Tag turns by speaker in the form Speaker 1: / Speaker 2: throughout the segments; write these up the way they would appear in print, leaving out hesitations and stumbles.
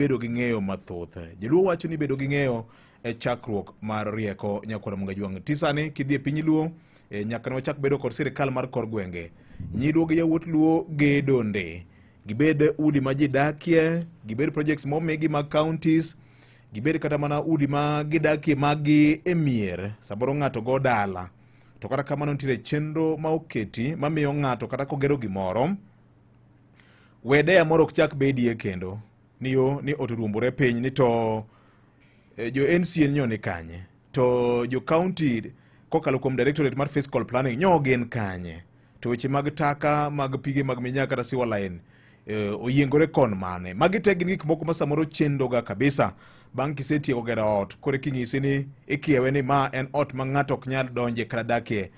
Speaker 1: Bedo gi ng'eyo mathoth. Joluo wacho ni bedo gi ng'eyo e chakruok mar rieko. Nyakwar Mungajwang', ti sani kidhi e piny Luo nyaka ne wachak bedo kod sirikal mar kor gwenge. Nyiluo gi yawuot Luo gedo nde. Gibed udi ma ji dakie, gibed projects momigi mag counties, gibed kata mana udi ma gidakie maggi e mier. Samoro ng'ato go dala. To kata kamano nitiere chenro ma oketi mamiyo ng'ato kata kogero gimoro, wedeya moro ok chak bedie kendo ni yo ni ot oruombore piny ni to jo NCA nyo ni kanye to jo county kokalo kuom directorate mar fiscal planning nyo gin kanye to weche mag taka mag pige mag minyaa kata sewer line oyiengore kon mane. Magi te gin gik moko ma samoro chendoga kabisa. Bang' kisetieko gero ot, koro king'isi ni ikiewe ni ma en ot ma ng'ato ok nyal donje kata dakie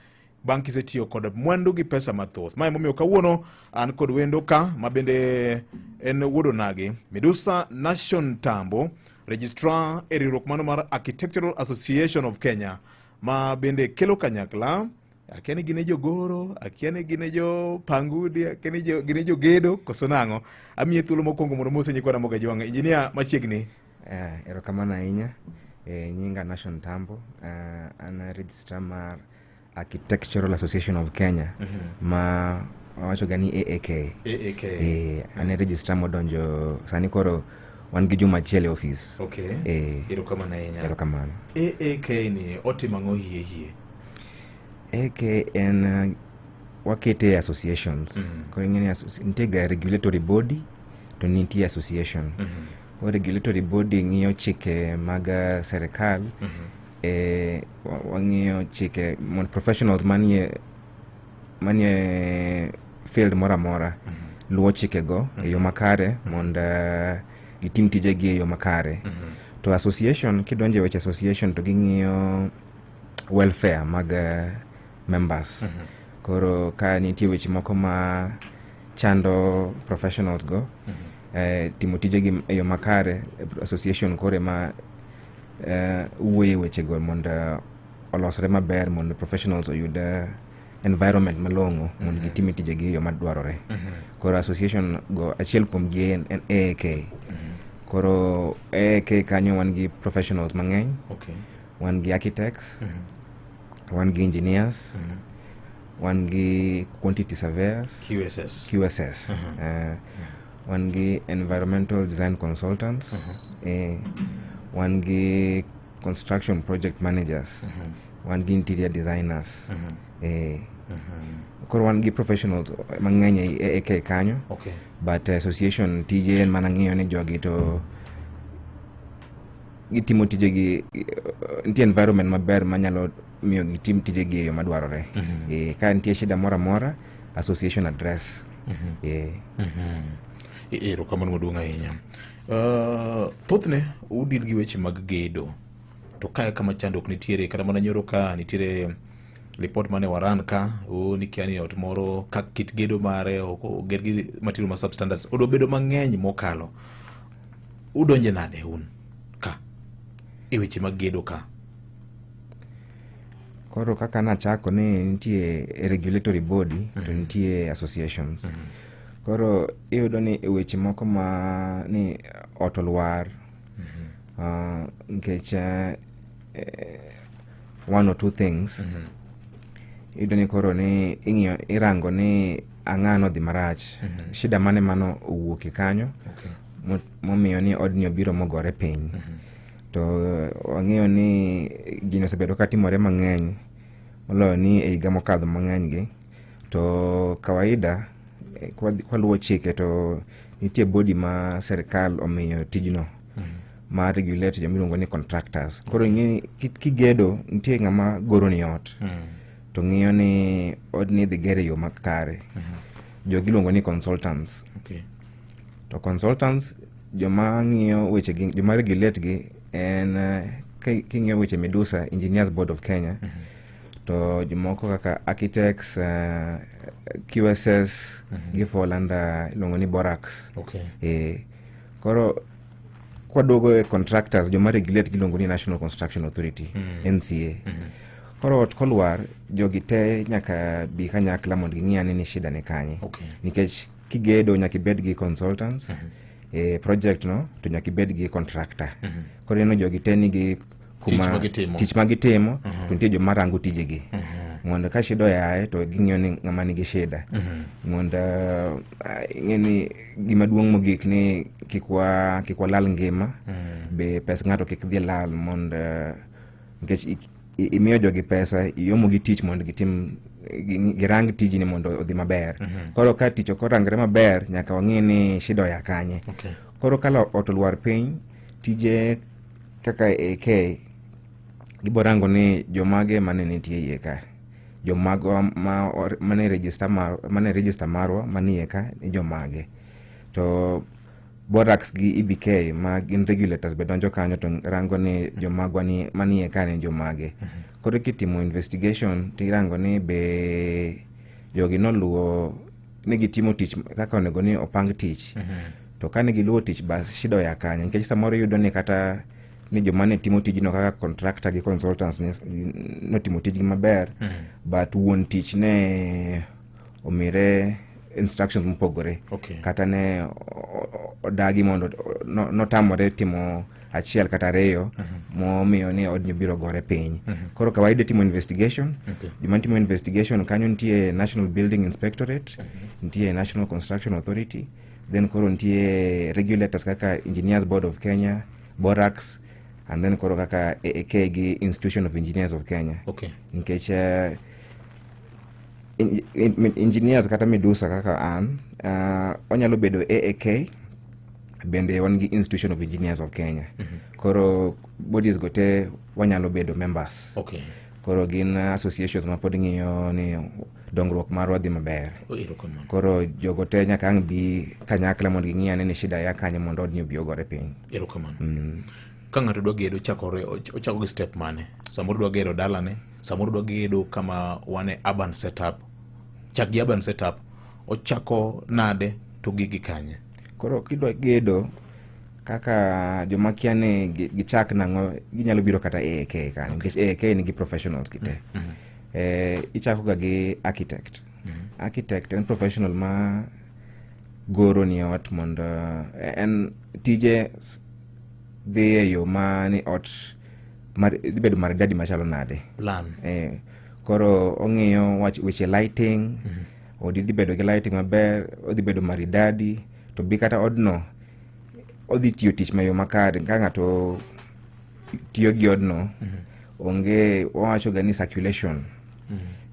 Speaker 1: bang' kisetiyo kod mwandu gi pesa mathoth. Ma emomiyo kawuono an kod wendo ka ma bende en wuod onagi Midusa Nation Tambo, registrar e riwruok mano mar Architectural Association of Kenya, ma bende kelo kanyakla. Akia ni gin e jogoro, akia ni gin e jopangudi, akia ni gin e jogedo koso nang'o. Amiye thuolo mokwongo mondo mose nyikwa Ramogi Ajwang'. Injinia, machiegni.
Speaker 2: Erokamano ahinya. Nyinga Nation Tambo. An registrar mar Architectural Association of Kenya ma wawacho ga ni AAK.
Speaker 1: AAK.
Speaker 2: An e registrar modonjo sani, koro wan gi juma achiel e ofis.
Speaker 1: Erokamano ahinya.
Speaker 2: Erokamano.
Speaker 1: AAK ni otimo ang'o hie hie?
Speaker 2: AAK en wakete associations. Koro ing'e ni nitie ga regulatory body to nitie association. Koro regulatory body ng'iyo chike mag serikal. Wang'iyo chike mondo professionals manie field moro amora luwo chikego e yo makare mondo gitim tijegi e yo makare. To association, kidonjo e weche association to ging'iyo welfare mag members. Koro ka nitie weche moko ma chando professionals go timo tijegi e yo makare, association koro ema wuoyo e wechego mondo olosre maber mondo professionals oyud environment malong'o mondo gitim tijegi e yo madwarore. Koro association go achiel kuom gi en AAK. Koro AAK kanyo wan gi professionals mang'eny. Wan gi architects, wan gi engineers, wan gi quantity surveyors.
Speaker 1: QSS.
Speaker 2: QSS. Wan gi environmental design consultants, wan gi construction project managers, wan gi interior designers. Koro wan gi professionals mang'eny e AAK kanyo. But association tije en mana ng'iyo ni jogi to gitimo tijegi, nitie environment maber manyalo miyo gitim tijegi e yo madwarore. Ka nitie shida moro amora, association address.
Speaker 1: Erokamano maduong' ahinya. Thothne udil gi weche mag gedo to kae kama chandruok nitiere, kata mana nyoro ka nitiere ripot mane waran ka o ni kia ni ot moro ka kit gedo mare ok oger gi material ma substandards odo bedo mang'eny mokalo. Udonje nade un ka e weche mag gedo ka?
Speaker 2: Koro kaka nachako ni nitie regulatory body to nitie associations. Koro iyudo ni e weche moko ma ni ot olwar nikech one or two things, iyudo ni koro ni ing'iyo, irango ni ang'a nodhi marach, shida mane mano owuokie kanyo momiyo ni odni obiro mogore piny. To wang'eyo ni gini osebedo ka timore mang'eny moloyo ni e higa mokadho mang'eny gi. To kawaida kwaluwo chike to nitie body ma serikal omiyo tijno mar regulate joma iluongo ni contractors. Koro ing'e ni kigedo nitie ng'ama goroni ot to ng'iyo ni odni idhi ger e yo makare. Jogi iluongo ni consultants. To consultants, joma ng'iyo weche gi, joma regulate gi en king'iyo weche Midusa, Engineers Board of Kenya, to jomoko kaka architects, QSS, gi fall under iluongo ni Borax. Koro kwaduogo e contractors, joma regulate giluongo ni National Construction Authority, NCA. Koro ot kolwar, jogi te nyaka bi kanyakla mondo ging'i ane ni shida ni kanye. Nikech kigedo nyaka ibed gi consultants. E project no to nyaka ibed gi contractor. Koro ineno jogi te nigi
Speaker 1: Tich ma gitimo.
Speaker 2: Tich ma gitimo, to nitie joma rango tijegi mondo ka shida oyaye to ging'iyo ni ng'ama nigi shida, mondo ing'e ni gima duong' mogik ni kik walal ngima be pes ng'ato kik dhi lal, mondo nikech imiyo jogi pesa, iomo gi tich mondo gitim girang tijni mondo odhi maber. Koro ka tich ok orangre maber, nyaka wang'i ni shida oya kanye. Koro ka ot olwar piny, tije kaka AK giborango ni jomage mane nitie iye ka, jomagwa mane register mar, mane register marwa manie iye ka ni jomage. To Borax gi EBK ma gin regulators be donjo kanyo to rango ni jomagwa ni manie ka ni jomage. Koro kitimo investigation tirango ni be jogi noluwo ni gitimo tich kaka onego ni opang tich. To kane giluwo tich, bas shida oya kanyo, nikech samoro iyudo ni kata ni joma ne timo tijno kaka contractor gi consultants notimo tijgi maber, but wuon tich ne omire instructions mopogore kata ne odagi mondo notamore timo achiel kata ariyo momiyo ni odni biro gore piny. Koro kawaida timo investigation. Joma timo investigation kanyo nitie National Building Inspectorate, nitie National Construction Authority, then koro nitie regulators kaka Engineers Board of Kenya, Borax, and then koro kaka AAK gi Institution of Engineers of Kenya, nikech engineers kata midusa kaka an onyalo bedo AAK, bende wan gi Institution of Engineers of Kenya. Koro bodies go te wanyalo bedo members. Koro gin associations ma pod ng'iyo ni dongruok marwa dhi maber.
Speaker 1: Erokamano.
Speaker 2: Koro jogo te nyaka ang' bi kanyakla mondo ging'i ane ni shida ya kanye mondo odni obi ogore piny.
Speaker 1: Erokamano. Ka ng'ato dwa gedo, chakore ochako gi step mane? Samoro dwa gero dalane, samoro dwa gedo kama wan e urban setup, chak gi urban setup, ochako nade to gigi kanye?
Speaker 2: Koro kidwa gedo, kaka joma kia ni gichak nang'o, ginyalo biro kata AAK kanyo, nikech AAK nigi professionals gi te. Ichako ga gi architect. Architect en professional ma goro ni ot mondo en tije dhi e yo ma ni ot mar, dhi bedo maridadi machalo nade.
Speaker 1: Plan.
Speaker 2: Koro ong'iyo wach weche lighting, odi dhi bedo gi lighting maber, odhi bedo maridadi, to bi kata odno odhi tiyo tich ma yo makare ka ng'ato tiyo gi odno. Onge wawacho ga ni circulation.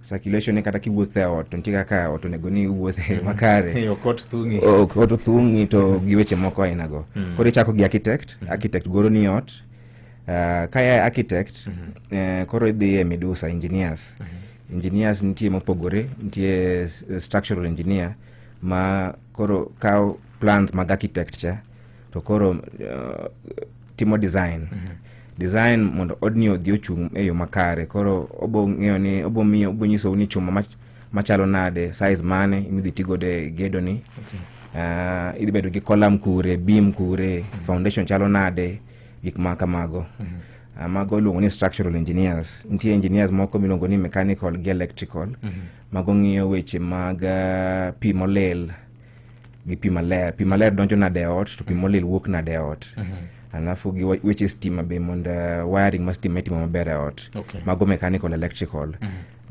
Speaker 2: Circulation ni kata kiwuotho e ot to nitie kaka ot onego ni iwuothe makare.
Speaker 1: Ok ot thung'i.
Speaker 2: Ok ot thung'i to gi weche moko aina go. Koro ichako gi architect. Architect goro ni ot. Ka ia architect, koro idhi e midusa engineers. Engineers nitie mopogore, nitie structural engineer ma koro kawo plans mag architect cha to koro timo design mondo odni odhi ochung' e yo makare. Koro obo ng'eyo ni obo miyo obo nyisou ni chuma machalo nade, size mane midhi tigodo e gedo ni, idhi bedo gi column kure, beam kure, foundation chalo nade, gik ma kamago. Mago iluongo ni structural engineers. Nitie engineers moko miluongo ni mechanical gi electrical. Mago ng'iyo weche mag pi molil gi pi maler. Pi maler donjo nade e ot to pi molil wuok nade e ot. Alafu gi weche stima be, mondo wiring mar stima itimo maber e ot. Mago mechanical, electrical.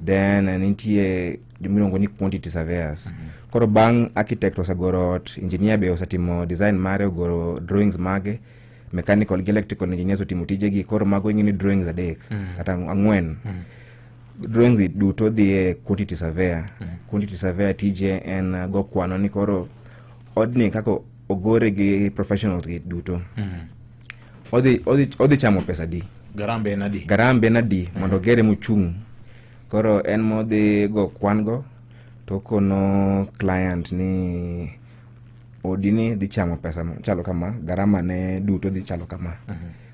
Speaker 2: Then nitie jomiluongo ni quantity surveyors. Koro bang' architect osegoro ot, engineer be osetimo design mare, ogoro drawings mage, mechanical gi electrical engineers otimo tijegi, koro mago ing'e ni drawings adek kata ang'wen. Drawings gi duto dhi e quantity surveyor. Quantity surveyor tije en go kwano ni koro odni kaka ogore gi professionals gi duto odhi chamo pesa di.
Speaker 1: Garambe en adi?
Speaker 2: Garambe en adi mondo ogere mochung'. Koro en modhi go kwan go to okono client ni odi ni dhi chamo pesa chalo kama, garama ne duto dhi chalo kama.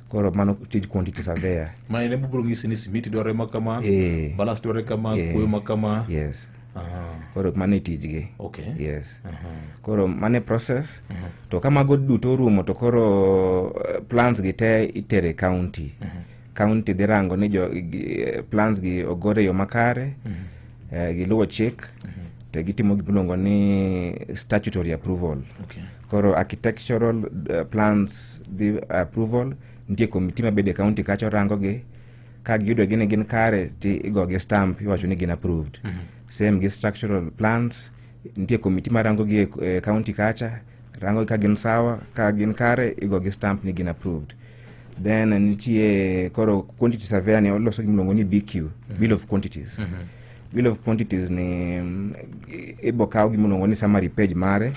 Speaker 2: Koro mano tij quantity surveyor.
Speaker 1: Ma en ema obiro nyisi ni simiti dwarore ma kama, ballast dwarore kama, kuoyo ma kama.
Speaker 2: Yes. Koro mano e tijgi. Yes. Koro mano e process. To ka mago duto orumo to koro plans gi te itere county. County dhi rango ni jo plans gi ogor e yo makare, giluwo chik. To gitimo gimiluongo ni statutory approval. Koro architectural plans dhi approval, nitie committee mabede e county kacha rango gi ka giyudo gi ni gin kare ti igogi stamp iwacho ni gin approved. Same gi structural plans, nitie committee marango gi e county kacha rango ka gin sawa, ka gin kare igogi stamp ni gin approved. Then nitie koro quantity surveyor ni oloso gimiluongo ni BQ, bill of quantities. Bill of quantities ni ibo kaw gimiluongo ni summary page mare.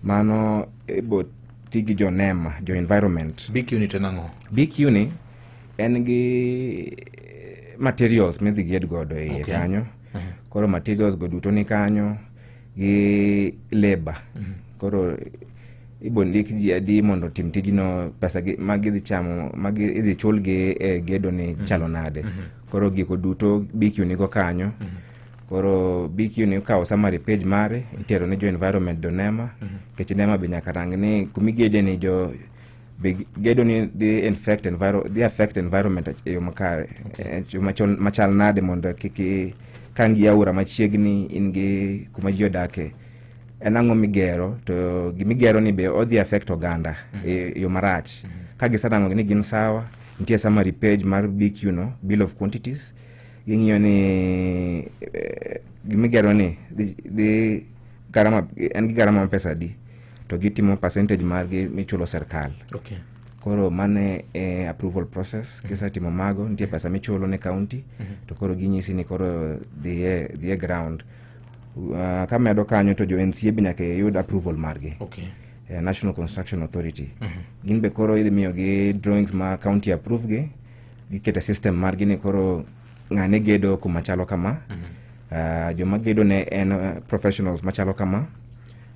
Speaker 2: Mano ibo ti gi jo NEMA, jo environment.
Speaker 1: BQ ni to en ang'o?
Speaker 2: BQ ni en gi materials midhi ged godo e iye kanyo. Koro materials go duto ni kanyo gi labor. Koro ibo ndik ji adi mondo otim tijno, pesa gi, ma gidhi chamo ma idhi chulgi e gedo ni chalo nade. Koro gigo duto BQ nigo kanyo. Koro BQ ni okawo summary page mare itero ne jo environment, jo NEMA, nikech NEMA be nyaka rang ni kumigede ni jo be gedo ni dhi affect environment e yo makare, e yo machal nade, mondo kik ka in gi aora machiegni, in gi kuma ji odake, en ang'o migero to gimigero ni be odhi affect oganda e yo marach. Ka giserango ni gin sawa, nitie summary page mar BQ no, bill of quantities, ging'iyo ni gimigero ni dhi garama, en gi garama mar pesa adi, to gitimo percentage margi michulo serikal. Koro mane e approval process. Kisetimo mago, nitie pesa michulo ne county, to koro ginyisi ni koro dhiye ground. Kamedo kanyo to jo NCA be nyaka yud approval margi. National Construction Authority, gin be koro idhi miyogi drawings ma county approve gi, giketo e system margi ni koro ng'ane gedo kuma chalo kama, joma gedo ne en professionals machalo kama,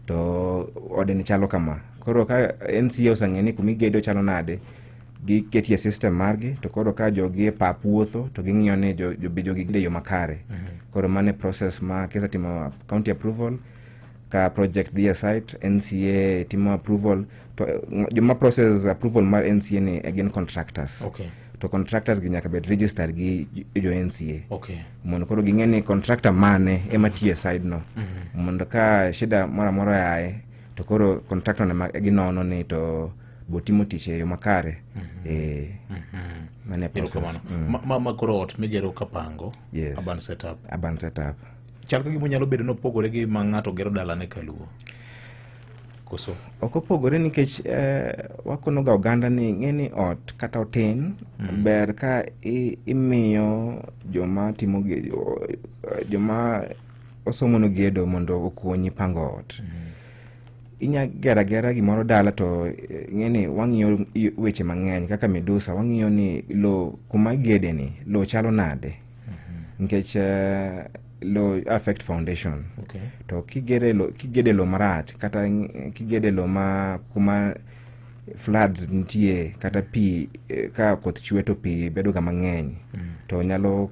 Speaker 2: to ode ni chalo kama. Koro ka NCA oseng'e ni kumigedo chalo nade, giketie system margi, to koro ka jogi e pap wuotho to ging'iyo ni be jogi gedo e yo makare. Koro mano e process ma kisetimo county approval, ka project dhi e site, NCA timo approval, to joma process approval mar NCA ni gin contractors. To contractors gi nyaka bed registered gi jo NCA mondo koro ging'e ni contractor mane ema tiyo e side no, mondo ka shida moro amora oaye to koro contractor no ema ginono ni to botimo tich e yo makare. Mano e process.
Speaker 1: Erokamano. Ma koro ot migero kapango, urban setup.
Speaker 2: Urban setup.
Speaker 1: Chal ka gima nyalo bedo nopogore gi ma ng'ato gero dalane kaluo. Koso?
Speaker 2: Ok opogore nikech wakonoga oganda ni ng'e ni ot kata otin, ber ka imiyo joma timo joma osomo no gedo mondo okonyi pango ot. Inya gero agera gimoro dala to ng'e ni wang'iyo weche mang'eny kaka midusa, wang'iyo ni lo kuma igede ni lo chalo nade, nikech lo affect foundation. To kigede lo marach kata kigede lo ma kuma floods nitie kata pi, ka koth chwe to pi bedo ga mang'eny, to nyalo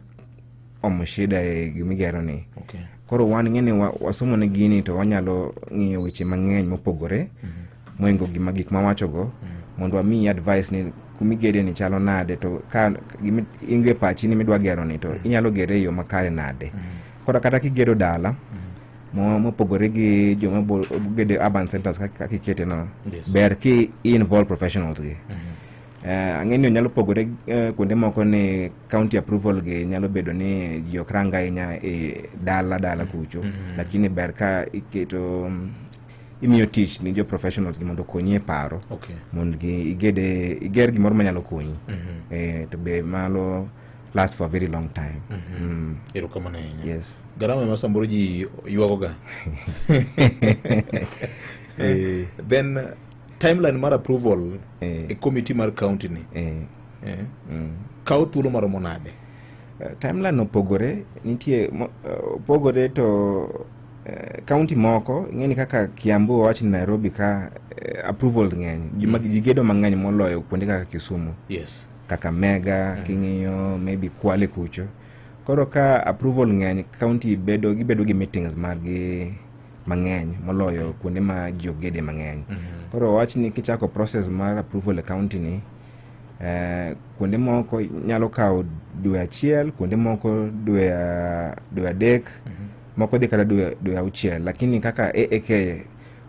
Speaker 2: omo shida e gimigero ni. Koro wan ng'e ni wasomo ne gini to wanyalo ng'iyo weche mang'eny mopogore moingo gima gik mawachogo, mondo wamiyi advice ni kumigede ni chalo nade, to ka gimi ingo e pachi ni midwa gero ni to inyalo gere e yo makare nade. Koro kata kigedo dala mopogore gi joma gedo urban centers kaka ikete no, ber ki involve professionals gi. Ang'e ni nyalo pogore kuonde moko ni county approval gi nyalo bedo ni ji ok rang ahinya e dala dala kucho, lakini ber ka iketo imiyo tich ni jo professionals gi mondo okonyi e paro mondo gi igede iger gimoro manyalo konyi, to be malo last for a very long time.
Speaker 1: Erokamano ahinya.
Speaker 2: Yes.
Speaker 1: Garama ema samoro ji ywagoga. Then timeline mar approval e committee mar county ni kawo thuolo maromo nade?
Speaker 2: Timeline opogore, nitie opogore to county moko ing'eni kaka Kiambu, wawach ni Nairobi ka approval ng'eny, ji gedo mang'eny moloyo kuonde kaka Kisumu, Kakamega, king'iyo maybe Kwale kucho. Koro ka approval ng'eny, county bedo gibedo gi meetings margi mang'eny moloyo kuonde ma ji ok gede mang'eny. Koro wach ni kichako process mar approval e county ni, kuonde moko nyalo kawo dwe achiel, kuonde moko dwe 3. Moko dhi kata dwe 6, lakini kaka AAK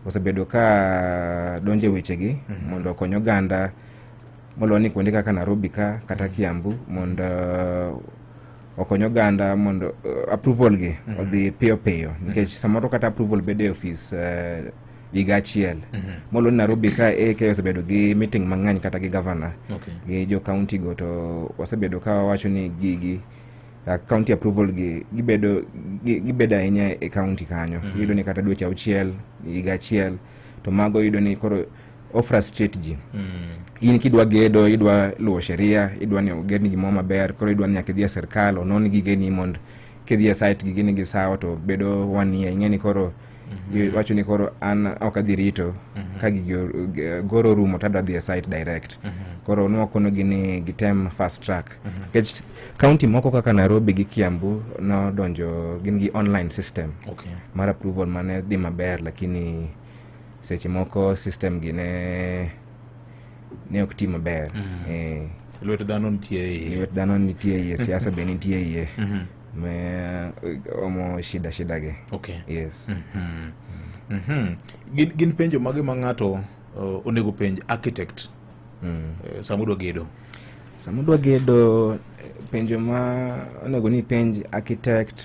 Speaker 2: osebedo ka donjo e wechegi mondo okony oganda moloyo ni kuonde kaka Nairobi ka kata Kiambu mondo okony oganda mondo approval gi odhi piyo piyo, nikech samoro kata approval bedo e ofis higa achiel. Moloyo ni Nairobi ka AAK osebedo gi meeting mang'eny kata gi governor gi jo county go, to wasebedo ka wawacho ni gigi county approval gi gibedo ahinya e county kanyo. Iyudo ni kata dweche 6, higa achiel, to mago iyudo ni koro o frustrate ji. In kidwa gedo, idwa luwo sheria, idwa ni ogerni gimoro maber, koro idwa ni nyaka idhi e sirkal onon gigeni mondo kidhi e site gigeni gi sawa, to bedo one year. Ing'e ni koro iwacho ni koro an ok adhi rito ka gigi goro orumo to adwa dhi e site direct. Koro nwakonogi ni gitem fast track, nikech county moko kaka Nairobi gi Kiambu nodonjo gin gi online system mar approval mane dhi maber, lakini seche moko system gi ne ok ti maber.
Speaker 1: Lwet dhano nitie iye.
Speaker 2: Lwet dhano nitie iye, siasa be nitie iye me omo shida gi. Yes.
Speaker 1: Gin penjo mage ma ng'ato onego penj architect sama odwa gedo?
Speaker 2: Sama odwa gedo, penjo ma onego ni ipenj architect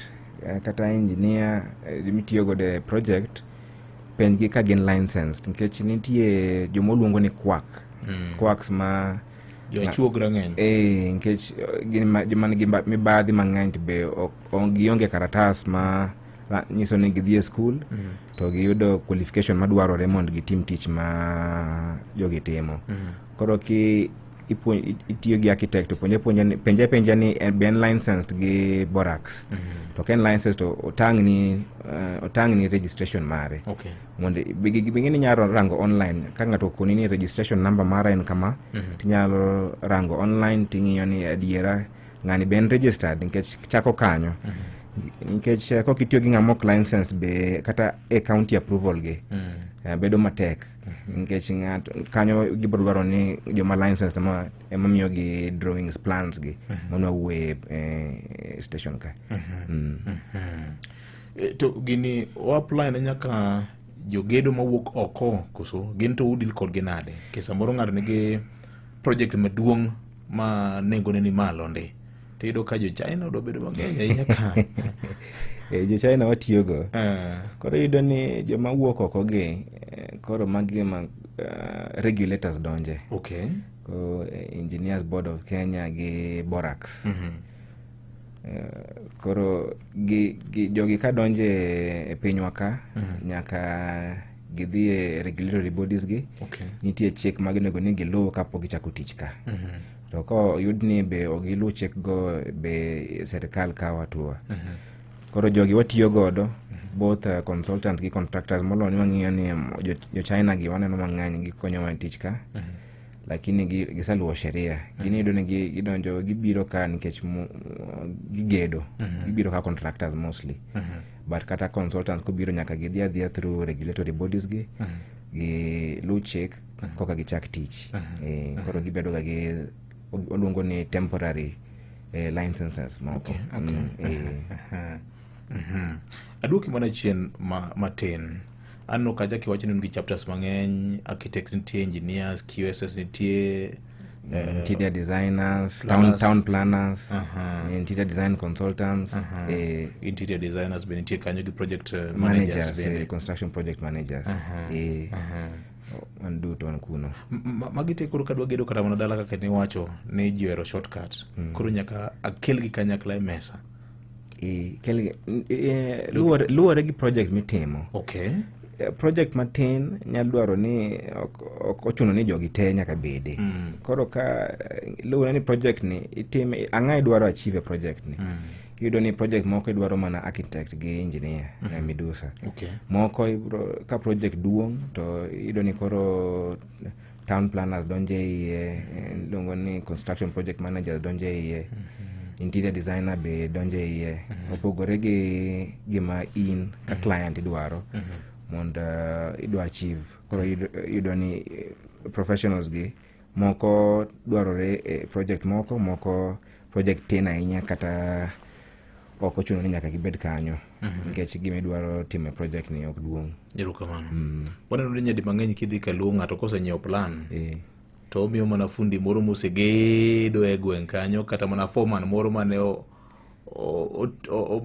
Speaker 2: kata engineer mitiyo godo e project, penjgi ka gin licensed, nikech nitie joma oluongo ni quack. Quacks ma
Speaker 1: Jochuog rang'eny.
Speaker 2: Nikech gin joma nigi mibadhi mang'eny to be gionge karatas ma nyiso ni gidhi e skul to giyudo qualification madwarore mondo gitim tich ma jogi timo. Koro ki itiyo gi architect to penje apenja ni be en licensed gi Borax. To ka en licensed to otang'ni registration mare. Mondo bing'e ni inyalo rango online ka ng'ato okoni ni registration number mara en kama, tinyalo rango online ting'iyo ni adiera ng'ani be en registered, nikech chako kanyo. Nikech kok itiyo gi ng'ama ok licensed be kata e county approval gi bedo matek, nikech ng'ato kanyo gibiro dwaro ni joma licensed ema miyo gi drawings, plans gi mondo wawuoye e station ka.
Speaker 1: To gini o apply ne nyaka jogedo mawuok oko koso gin to udil kodgi nade? Nikech samoro ng'ato nigi project maduong' ma nengone ni malo ndi, to iyudo ka jo China odwa bedo mang'eny ahinya ka.
Speaker 2: Jo China watiyogo. Koro iyudo ni joma wuok oko gi koro magi ma regulators donje. Ko Engineers Board of Kenya gi Borax. Koro gi jogi ka donje e pinywa ka nyaka gidhi e regulatory bodies gi. Nitie chik ma ginego ni giluw kapok gichako tich ka. To ka oyud ni be ok giluw chik go, be sirikal kawo hatua. Koro jogi watiyo godo both consultant gi contractors, moloyo ni wang'iyo ni jo China gi waneno mang'eny gikonyowa e tich ka, lakini giseluwo sheria. Gin iyudo ni gidonjo gibiro ka nikech gigedo, gibiro ka contractors mostly, but kata consultants kobiro nyaka gidhi adhiya through regulatory bodies gi, giluw chik koka gichak tich. Koro gibedo ga gi waluongo ni temporary licenses moko.
Speaker 1: Aduoki mana chien matin. Aneno kacha kiwacho ni un gi chapters mang'eny, architects nitie, engineers, QSS nitie,
Speaker 2: interior designers,
Speaker 1: planners.
Speaker 2: Town planners, interior design consultants,
Speaker 1: interior designers be nitie kanyo gi project managers
Speaker 2: managers,
Speaker 1: bende.
Speaker 2: Construction project managers. Wan duto wan kuno.
Speaker 1: Magi te koro kadwa gedo kata mana dala kaka niwacho ni ji ohero shortcut. Koro nyaka akelgi kanyakla e mesa.
Speaker 2: Luwore gi project mitimo. Project matin nyalo dwaro ni ok ochuno ni jogi te nyaka bede. Koro ka luwore ni project ni itime, ang'o idwaro achieve e project ni. Iyudo ni project moko idwaro mana architect gi engineer midusa. Moko ibro, ka project duong' to iyudo ni koro town planners donjo e iye, iluongo ni construction project managers donjo e iye, interior designer be donjo e iye. Opogore gi gima in ka client idwaro mondo idwa achieve. Koro iyudo ni professionals gi moko dwarore e project moko, moko project tin ahinya kata Ok ochuno ni nyaka gibed kanyo nikech gima idwaro timo e project ni ok duong'.
Speaker 1: Erokamano. Waneno ni nyadi mang'eny kidhi kaluo ng'ato kosenyiewo plan to omiyo mana fundi moro mosegedo e gweng' kanyo kata mana foreman moro mane o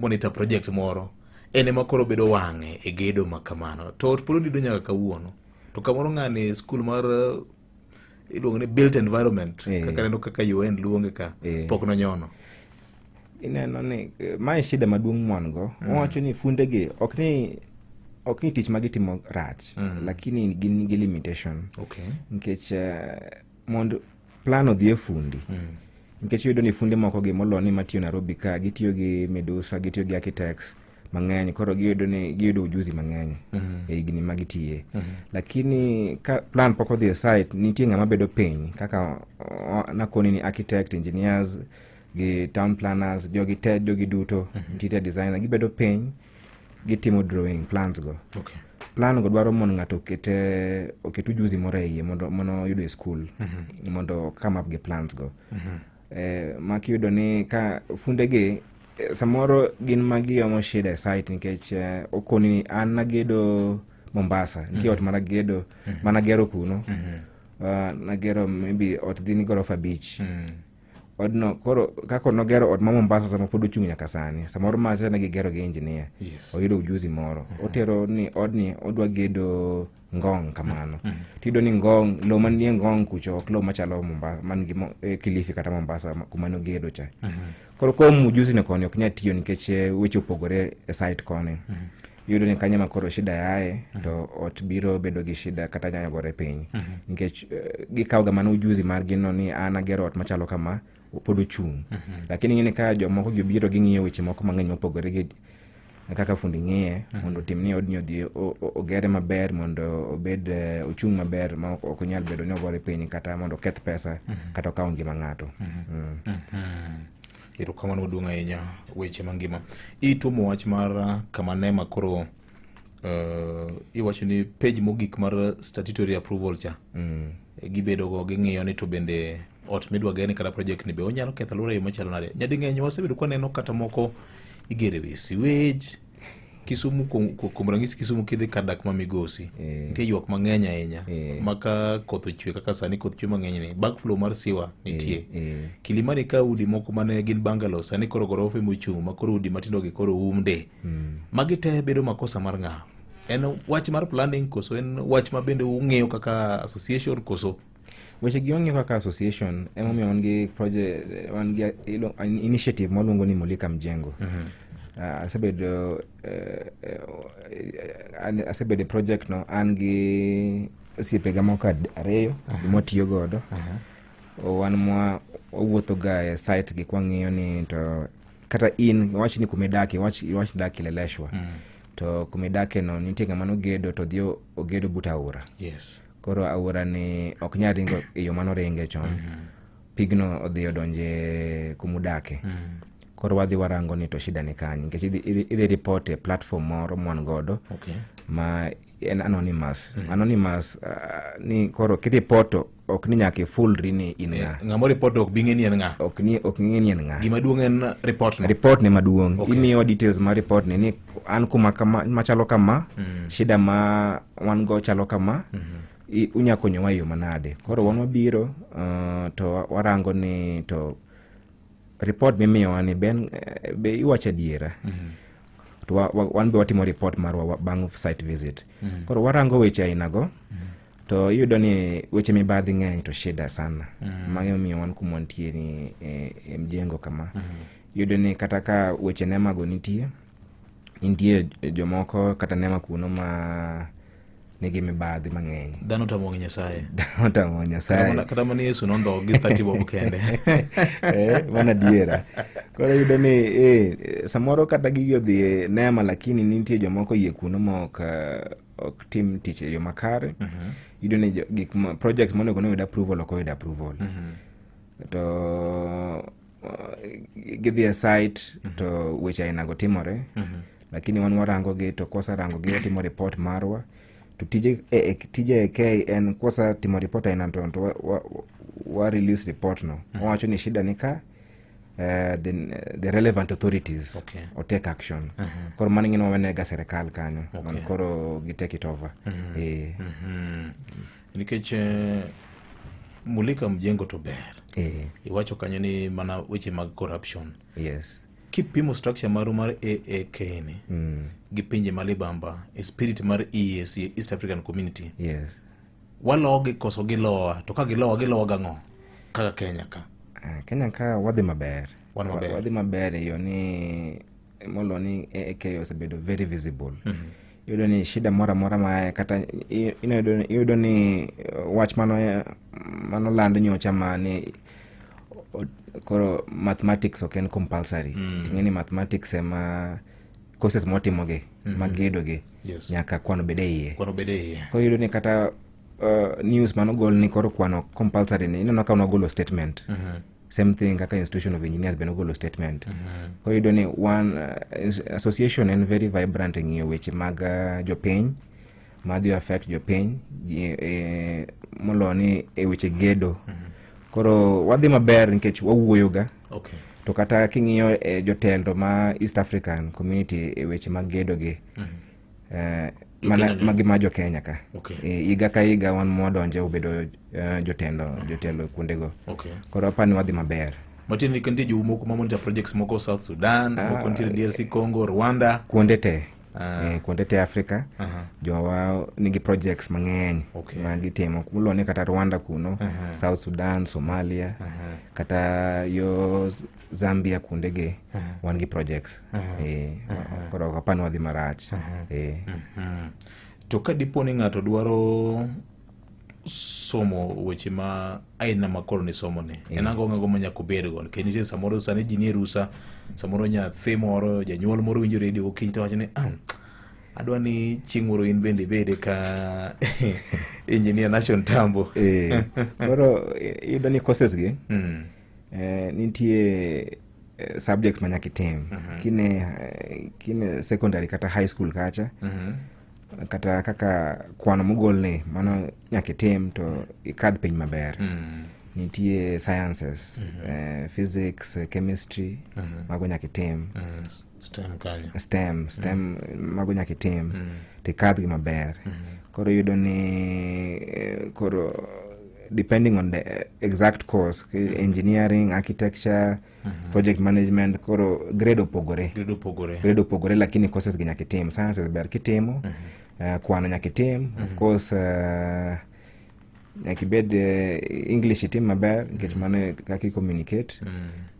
Speaker 1: monitor project moro en ema koro bedo wang'e e gedo ma kamano to ot pod odido nyaka kawuono to kamoro ng'ani skul mar iluongo ni built environment kaka neno kaka UN luonge ka pok nonyono.
Speaker 2: Ineno ni mae shida maduong' mwan go. Wawacho ni fundegi ok ni tich ma gitimo rach, lakini gin gi limitation. Nikech mondo plan odhi e fundi, nikech iyudo ni funde moko gi molo ni matiyo Nairobi ka gitiyo gi Medusa, gitiyo gi architects mang'eny, koro giyudo ni giyudo ujuzi mang'eny e higni ma gitiye. Lakini ka plan pok odhi e site, nitie ng'ama bedo piny kaka nakoni ni architect, engineers gi town planners, jogi te, jogi duto, interior designer, gibedo piny gitimo drawing plans go. Plan go dwaro mondo ng'ato oket ujuzi moro e iye mondo mondo oyudo e school mondo come up gi plans go. Ma kiyudo ni ka fundegi samoro gin ma giomo shida e site nikech okoni ni an nagedo Mombasa, nitie ot managedo managero kuno. Nagero maybe ot dhi ni gorofa 5. Odno koro kaka nogero ot ma Mombasa sama pod ochung' nyaka sani, samoro macha ne gigero gi engineer. Oyudo ujuzi moro. Otero ni odni odwa gedo Ngong kamano. Tiyudo ni Ngong, lowo manie Ngong kucho ok lowo machalo Mombasa, man gi Kilifi kata Mombasa kuma nogedo cha. Koro kom ujuzi ni koni ok nyal tiyo nikech weche opogore e site koni. Iyudo ni kanyo ema koro shida yaye to ot biro bedo gi shida kata nyalo gore piny. Nikech gikawo ga mana ujuzi margi no ni an agero ot machalo kama pod ochung'. Lakini ing'e ni ka jomoko gi obiro ging'iyo weche moko mang'eny mopogore gi kaka fundi ng'iye mondo otim ni odni odhi ogere maber mondo obed ochung' maber ma ok onyal bedo ni ogore piny kata mondo oketh pesa kata okaw ngima ng'ato.
Speaker 1: Erokamano maduong' ahinya weche mangima. Ituomo wach mar kama NEMA koro iwacho ni page mogik mar statutory approval cha gibedo go ging'iyo ni to bende ot midwa ger ni kata project ni be onyalo ketho alwora e yo machalo nade. Nyading'eny wasebedo kwaneno kata moko igero e wi sewage Kisumu kuom ranyisi Kisumu kidhi kar dak ma Migosi nitie ywak mang'eny ahinya ma ka koth ochwe kaka sani koth chwe mang'eny ni backflow mar siwa nitie. Kilimani ka udi moko mane gin bungalow sani koro gorofe mochung' ma koro udi matindo gi koro umde. Magi te bedo makosa mar ng'a? En wach mar planning koso en wach ma bende ung'iyo kaka association koso?
Speaker 2: Weche gi wang'iyo kaka association, emomiyo wan gi project, wan gi initiative mwaluongo ni Mulika Mjengo. Asebedo e project no an gi osiepega moko ariyo mwatiyo godo. Wan mwa wawuotho ga e site gi kwang'iyo ni to kata in wach ni kumidake, wach dak Kileleshwa. To kumidake no nitie ng'ama nogedo to odhi ogedo but aora. Koro aora ni ok nyal ringo e yo manoringe chon. Pigno odhi odonje kumudake. Koro wadhi warango ni to shida ni kanye nikech idhi report e platform moro mwan godo ma en anonymous. Anonymous ni koro kireport to ok ni nyaka ifulri ni in ng'a.
Speaker 1: Ng'ama report ok bi ng'e ni en ng'a.
Speaker 2: Ok ng'e ni en ng'a.
Speaker 1: Gima duong' en report no.
Speaker 2: Report ne maduong'. Imiyowa details mar report ni ni an kuma kama machalo kama, shida ma wan go chalo kama, unya konyowa e yo manade. Koro wan wabiro to warango ni to report mimiyowa ni be iwacho adiera. To wan be watimo report marwa bang' site visit. Koro warango weche ainago. To iyudo ni weche mibadhi ng'eny to shida sana. Mano emomiyo wan kuma wantie ni e mjengo kama. Iyudo ni kata ka weche NEMA go nitie, nitie jomoko kata NEMA kuno ma nigi mibadhi mang'eny.
Speaker 1: Dhano otamo wang' Nyasaye.
Speaker 2: Dhano otamo wang' Nyasaye.
Speaker 1: Kata mana Yesu nondhogo gi 30 bob kende.
Speaker 2: Mano adiera. Koro iyudo ni samoro kata gigi odhi e NEMA lakini nitie jomoko yie kuno ma ok tim tich e yo makare. Iyudo ni gik ma projects monego noyud approval ok oyud approval. To gidhi e site to weche ainago timore. Lakini wan warango gi to kwaserango gi watimo report marwa. To tije AK en kwasetimo report aina to wa release report no. Wawacho ni shida ni ka, the relevant authorities o take action. Koro mano ing'e ni wawenega serikal kanyo mondo koro gi take it over.
Speaker 1: Nikech mulika mjengo to ber. Iwacho kanyo ni mana weche mag corruption. Kipimo structure maru mar AAK ni gi pinje ma libamba e spirit mar EAC, East African Community, walogi koso gilowa? To ka gilowa, gilowa gang'o kaka Kenya ka?
Speaker 2: Ah, Kenya ka wadhi maber.
Speaker 1: Wan maber.
Speaker 2: Wadhi maber e yo ni molo ni AAK osebedo very visible. Iyudo ni shida moro amora ma kata iyudo ni wach mano land nyocha ma ni koro mathematics ok en compulsory. Ting'e ni mathematics ema courses mwatimogi mag gedo gi nyaka kwano bed e iye.
Speaker 1: Kwano bede iye.
Speaker 2: Koro iyudo ni kata news manogol ni koro kwano compulsory ni, ineno ka nogolo statement. Same thing kaka Institution of Engineers be nogolo statement. Koro iyudo ni one association en very vibrant e ng'iyo weche mag jopiny madhi affect jopiny molo ni e weche gedo. Koro wadhi maber nikech wawuoyo ga. To kata king'iyo jotelo ma East African Community e weche mag gedo gi, mana
Speaker 1: Kenya ni?
Speaker 2: Magi ma jo Kenya ka. Higa ka higa wan mwadonje obedo jotelo kuondego. Koro apani wadhi maber.
Speaker 1: Matiende ni nitie jou moko ma monitor projects moko South Sudan, moko nitiere DRC Congo, Rwanda.
Speaker 2: Kuonde te.
Speaker 1: Ah.
Speaker 2: Kuonde te Africa. Jowa nigi projects mang'eny ma gitimo molo ni kata Rwanda kuno, South Sudan, Somalia, kata yo Zambia kuondegi wan gi projects. Koro ok apani wadhi marach.
Speaker 1: To ka dipo ni ng'ato dwaro somo weche ma aina ma koro ni somo ni, en ang'o ng'ago ma nyaka obedgo? Nikech nitie samoro sani ji nie rusa, samoro nyathi moro, janyuol moro winjo redio gokinyi to wacho ni, "Ah, adwa ni chieng' moro in bende ibede ka engineer Nation Tambo."
Speaker 2: Koro iyudo ni courses gi nitie subjects ma nyaka itim kine secondary kata high school kacha, kata kaka kwano mogolni mano nyaka itim to ikadh piny maber. Nitie sciences, physics, chemistry, mago nyaka itim.
Speaker 1: STEM kanyo.
Speaker 2: STEM mago nyaka itim to ikadhgi maber. Koro iyudo ni koro depending on the exact course, engineering, architecture, project management, koro grade opogore.
Speaker 1: Grade opogore.
Speaker 2: Grade opogore, lakini courses gi nyaka itim. Sciences ber kitimo, kwano nyaka itim, of course, nyaka ibed English itim maber nikech mano e kaka i communicate.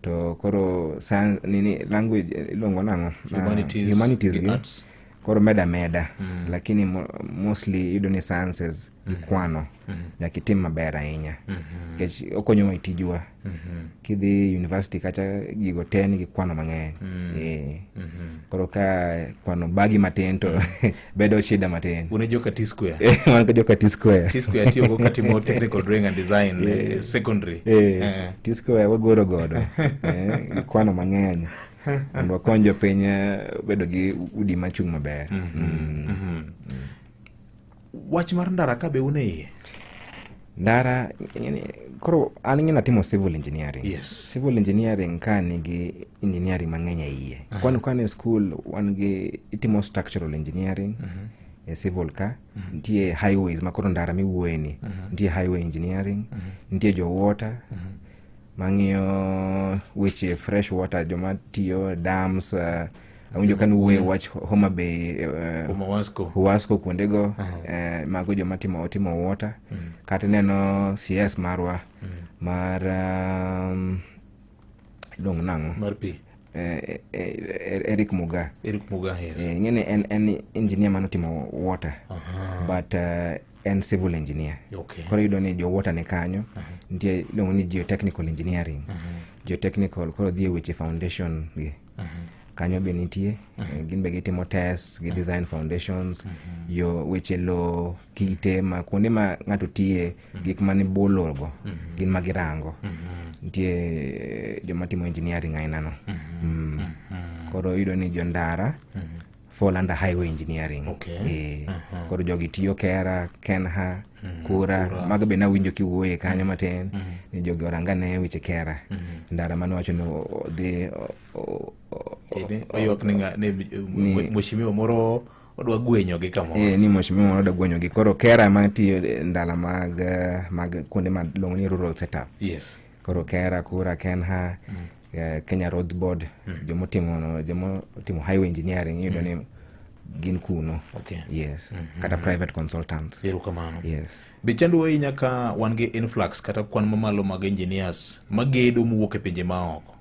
Speaker 2: To koro science, nini, language, iluongo nang'o? Ah,
Speaker 1: Humanities,
Speaker 2: humanities
Speaker 1: gi
Speaker 2: gi
Speaker 1: arts.
Speaker 2: Koro meda meda, lakini mostly iyudo ni sciences gi kwano nyaka itim maber ahinya nikech okonyowa e tijwa. Kidhi university kacha, gigo te nigi kwano mang'eny. Koro ka kwano bagi matin to bedo shida matin.
Speaker 1: Un e joka T square.
Speaker 2: Wan ka joka T square.
Speaker 1: T square tiyogo katimo technical drawing and design, secondary.
Speaker 2: T square wagoro godo gi kwano mang'eny mondo wakony jopiny bedo gi udi machung' maber.
Speaker 1: Wach mar ndara ka be un e iye?
Speaker 2: Ndara koro an ing'e natimo civil engineering. Civil engineering ka nigi engineering mang'eny e iye. Kwani kwan e school wan gi itimo structural engineering e civil ka, nitie highways ma koro ndara miwuoye ni, nitie highway engineering, nitie jo water mang'iyo weche fresh water, joma tiyo dams, awinjo ka niwuoye wach Homa Bay,
Speaker 1: Huawasco.
Speaker 2: Huwasco kuondego, mago joma timo water. Kata ineno CS marwa mar iluongo nang'o?
Speaker 1: Mar pi.
Speaker 2: Eric Muga.
Speaker 1: Eric Muga, yes.
Speaker 2: Ing'e ni en engineer manotimo water, but en civil engineer. Koro iyudo ni jo water ni kanyo. Nitie iluongo ni geotechnical engineering. Geotechnical koro dhi e weche foundation gi kanyo be nitie. Gin be gitimo tests gi design foundations, yo weche lo, kite ma kuonde ma ng'ato tiye, gik mani bwo lowo go gin ma girango. Nitie joma timo engineering aina no. Koro iyudo ni jo ndara. fall under highway engineering.
Speaker 1: Okay.
Speaker 2: Eh, koro jogi tiyo KeRRA, KeNHA, KURA, mago be nawinjo kiwuoye kanyo matin ni jogi oranga ne weche KeRRA. Ndara mane wacho ni odhi
Speaker 1: Ini oywak ni ni mheshimiwa moro odwa gwenyo gi kamoro.
Speaker 2: Eh, ni mheshimiwa moro odwa gwenyo gi koro KeRRA matiyo e ndala mag mag kuonde ma iluongo ni rural setup. Koro KeRRA, KURA, KeNHA, Kenya Roads Board, jomotimo highway engineering iyudo ni gin kuno. Yes. Kata private consultants.
Speaker 1: Erokamano.
Speaker 2: Yes.
Speaker 1: Be chandruok ahinya ka wan gi influx kata kwan mamalo mag engineers magedo mowuok e pinje maoko.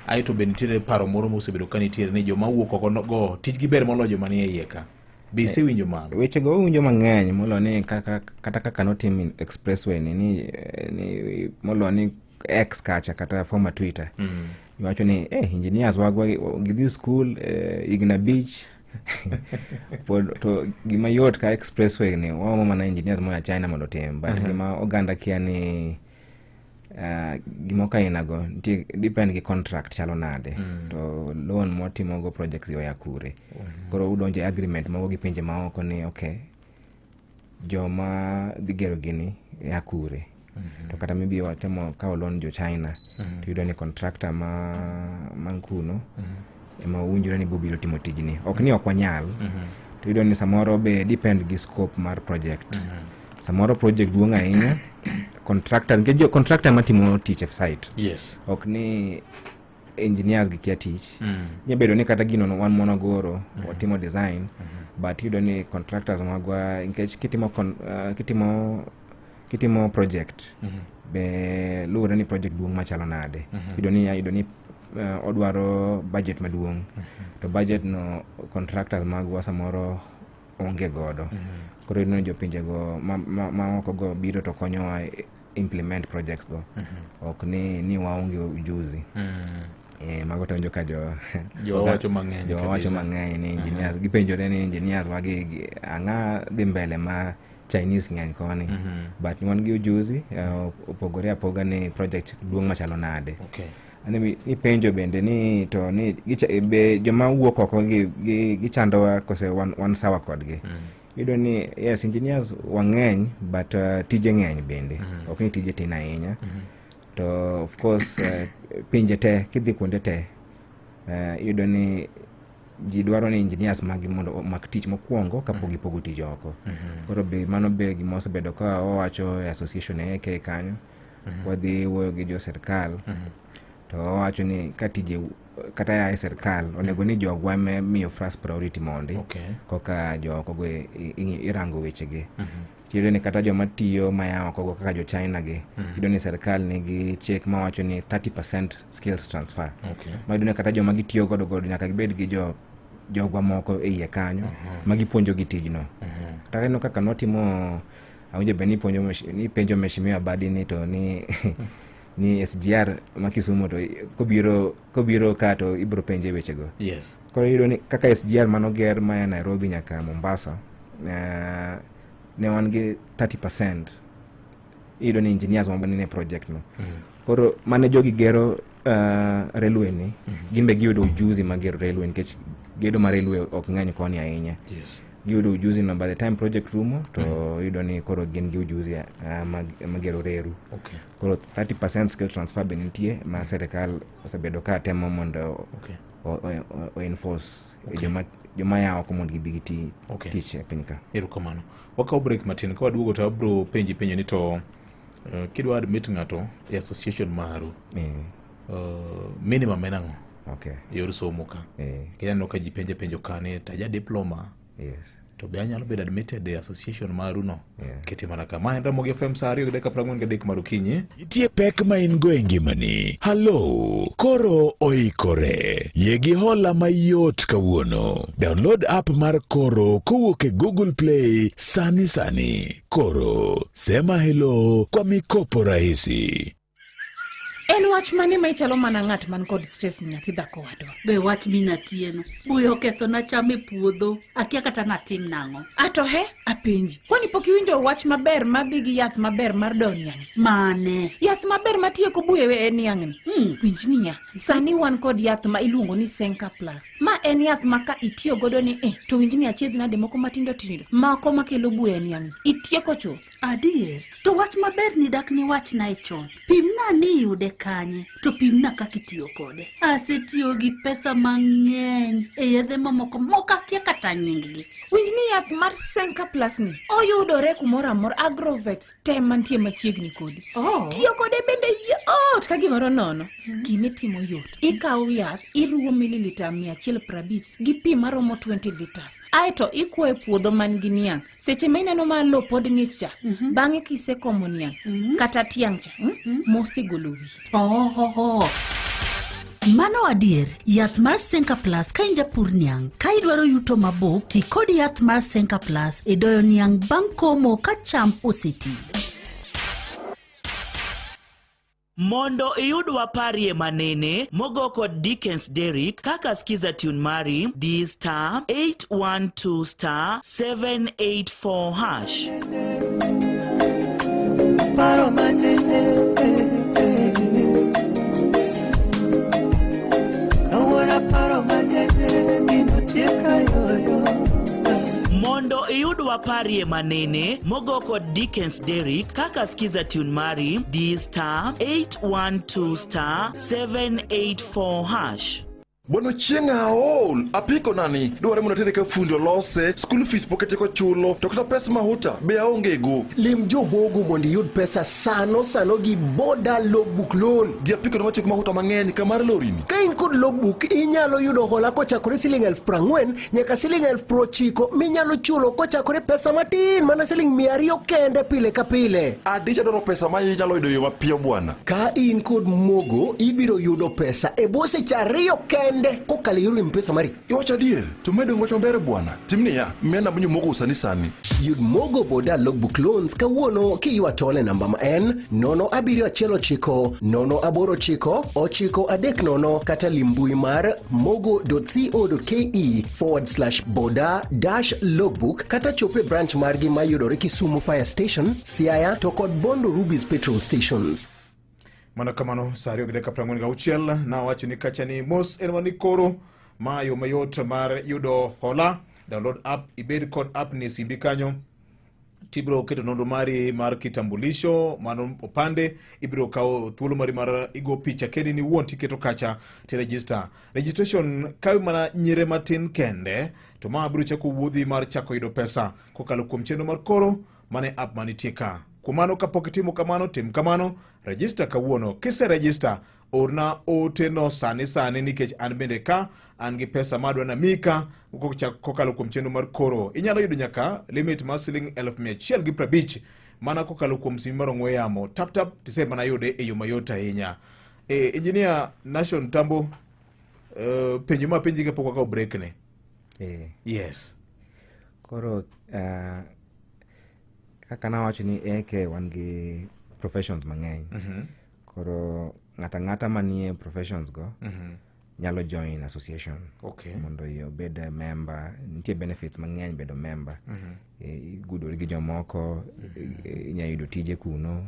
Speaker 1: Aeto be nitiere paro moro mosebedo ka nitiere ni joma wuok oko go tijgi ber moloyo joma nie iye ka. Be isewinjo mago?
Speaker 2: Wechego wawinjo mang'eny molo ni kaka, kata kaka notim expressway ni molo ni X kacha kata former Twitter. Iwacho ni engineers wagwa gidhi school higni 5 pod to gima yot ka expressway ni waomo mana engineers moa China mondo otim, but gima oganda kia ni gima ok ainago nitie depend gi contract chalo nade to loan mwatimogo projects go ya kure. Koro udonjo e agreement mogo gi pinje maoko ni okay, joma dhi gero gini ya kure. To kata maybe watemo kawo loan jo China, to iyudo ni contractor ma man kuno ema owinjore ni bobiro timo tijni. Ok ni ok wanyal, to iyudo ni samoro be depend gi scope mar project. Samoro project duong' ahinya, contractor, nikech jo contractor matimo tich e site. Ok ni engineers gi kia tich. Nyalo bedo ni kata gino wan monogoro, watimo design, but iyudo ni contractors magwa, nikech kitimo project be luwore ni project duong' machalo nade. Iyudo ni odwaro budget maduong', to budget no contractors magwa samoro onge godo. Koro iyudo ni jopinjego ma oko go biro to konyowa implement projects go. Ok ni waonge ujuzi. Mago to winjo ka jo
Speaker 1: Jo wacho mang'eny
Speaker 2: jo wacho
Speaker 1: kabisa.
Speaker 2: mang'eny ni engineers gipenjore ni engineers wagi ang'a dhi mbele ma Chinese ng'eny koni, but wan gi ujuzi, opogore apoga ni project duong' machalo nade. Ani ni penjo bende ni to ni be joma wuok oko gi gichandowa kose wan sawa kodgi. Iyudo ni yes, engineers wang'eny, but tije ng'eny bende. Ok ni tije tin ahinya. To of course pinje te kidhi kuonde te iyudo ni ji dwaro ni engineers magi mondo omak tich mokwongo kapok gipogo tich oko. Koro be mano be gima osebedo ka wawacho e association e AK kanyo. Wadhi wuoyo gi jo sirkal to wawacho ni ka tije kata ya e sirkal onego ni jogwa ema miyo first priority mondi koka jo oko go irango wechegi. Iyudo ni kata joma tiyo maya oko go kaka jo China gi, iyudo ni sirkal nigi chik mawacho ni 30% skills transfer. Ma iyudo ni kata joma gitiyo godo nyaka gibed gi jo jogwa moko e iye kanyo ma gipuonjo gi tijno. Kata ineno kaka notimo awinjo bed ni ipenjo mheshimiwa Badi ni to ni SGR ma Kisumu to kobiro ka to ibiro penje wechego. Koro iyudo ni kaka SGR manoger maya Nairobi nyaka Mombasa, ne wan gi 30%, iyudo ni engineers mane nie project no. Koro mane jogi gero railway ni, gin be giyudo ujuzi mar gero railway nikech gedo mar railway ok ng'eny koni ahinya. Giyudo ujuzi no, by the time project rumo to iyudo ni koro gin gi ujuzi mag gero reru. Koro 30% skill transfer be nitie ma sirikal osebedo ka temo mondo o enforce joma ya oko mondo gibi giti tich e piny ka.
Speaker 1: Erokamano. Wakawo break matin, ka waduogo to abiro penji penjo ni to kidwa admit ng'ato e association maru, minimum en ang'o e yor somo ka? Nikech aneno ka ji penjo penjo ka ni to aja diploma to be anyalo bedo admitted e association maru no? Kete mana ka. Ma en Ramogi FM saa 2:43 mar okinyi.
Speaker 3: Nitie pek ma in go e ngimani. Halo, Koro oikore. Yie gi hola mayot kawuono. Download app mar Koro kowuok e Google Play sani sani. Koro, sema hello kwa mikopo rahisi.
Speaker 4: En wach mane ma ichalo mana ng'at man kod stress nyathi dhako wadwa?
Speaker 5: Be wach mina Atieno. Buya okethona cham e puodho. Akia kata natim nang'o.
Speaker 4: Ato he, apenji. Kwani pok iwinjo wach maber madhi gi yath maber mar doyo niang'?
Speaker 5: Mane?
Speaker 4: Yath maber matieko buya e niang'ni. Winj niya, sani wan kod yath ma iluongo ni Senka Plus. Ma en yath ma ka itiyo godo ni eh, to winj ni achiedh nade moko matindo tindo, moko makelo buya e niang'ni. Itieko chuth.
Speaker 5: Adier. To wach maber ni dak ni wachnae chon. Pimna ni iyude kanye, to pimna kaka itiyo kode. Asetiyo gi pesa mang'eny e yedhe mamoko mok akia kata nyinggi.
Speaker 4: Winj ni yath mar Senka Plus ni oyudore kumoro amora Agrovet te mantie machiegni kodi.
Speaker 5: Oh.
Speaker 4: Tiyo kode bende yot ka gimoro nono. Gimitimo yot. Ikawo yath, iruwo mililita 150 gi pi maromo 20 liters. Aeto ikwoyo e puodho man gi niang'. Seche ma ineno ma lowo pod ng'ich cha, bang'e kisekomo niang' kata tiang' cha, mosegolo wiye.
Speaker 5: Oh. Mano adier, yath mar Senka Plus ka in japur niang', ka idwaro yuto mabup, ti kod yath mar Senka Plus e doyo niang' bang' komo ka cham oseti.
Speaker 6: Mondo iyud waparie manene mogo kod Dickens Derrick kaka skiza tune mari D star 812 star 784 hash.
Speaker 7: Paro manene Kawuono paro manene Gino tieka yoyo
Speaker 6: Mondo iyud waparie manene mogo kod Dickens Derrick kaka skiza tune mari D star 812 star 784 hash.
Speaker 8: Bwana chieng' aol apiko nani dware mondo atere ka fundi olose school fees pok atieko chulo to kata pes mahuta be aonge go.
Speaker 9: Lim jomogo mondo iyud pesa sano sano gi boda logbook loan.
Speaker 8: Gi apiko na machiko mahuta mang'eny ka mar lorini.
Speaker 9: Ka in kod logbook inyalo yudo hola kochakore siling 40,000 nyaka siling 90,000 minyalo chulo kochakore pesa matin mana siling 200 kende pile ka pile.
Speaker 8: Adich adwaro pesa ma inyalo yudo e yo mapiyo bwana.
Speaker 9: Ka in kod mogo ibiro yudo pesa e bwo seche 2 kende kokalo e yor M-Pesa mari.
Speaker 8: Iwacho adier to medo wach maber bwana. Tim niya, miya namba mogo sani sani.
Speaker 9: Yud Mogo Boda Logbook Loans kawuono kiywa tol e namba ma en 0719 089 930 kata limbui mar mogo.co.ke/boda-logbook kata chop e branch margi mayudore Kisumu Fire Station, Siaya to kod Bondo Rubis Petrol Stations.
Speaker 1: Mana kamano sa 2 gi dakika 46 nawacho ni kacha ni mos en mani koro ma yo mayot mar yudo hola. Download app, ibed kod app ni simbi kanyo tibiro keto nonro mari mar kitambulisho mano opande, ibiro kawo thuolo mari mar igo picha kendi ni wuon tiketo kacha ti register. Registration kawi mana nyire matin kende to ma biro chako wuodhi mar chako yudo pesa kokalo kuom chenro mar koro mane app manitie ka. Kuom mano kapok itimo kamano, tim kamano, register kawuono. Kise register, orna ote no sani sani nikech an bende ka an gi pesa madwa namika kokalo kuom chenro mar koro. Inyalo yudo nyaka limit mar siling 150,000 mana kokalo kuom simu mar ong'we yamo. Tap tap tise mana yude e yo mayot ahinya. Engineer Nation Tambo, penjo ma penji kapok wakawo break ne. Yes.
Speaker 2: Koro kaka nawacho ni AK wan gi professions mang'eny. Koro ng'ata ng'ata manie professions go nyalo join association. Mondo obed member. Nitie benefits mang'eny bedo member. Igudori gi jomoko, inyalo yudo tije kuno.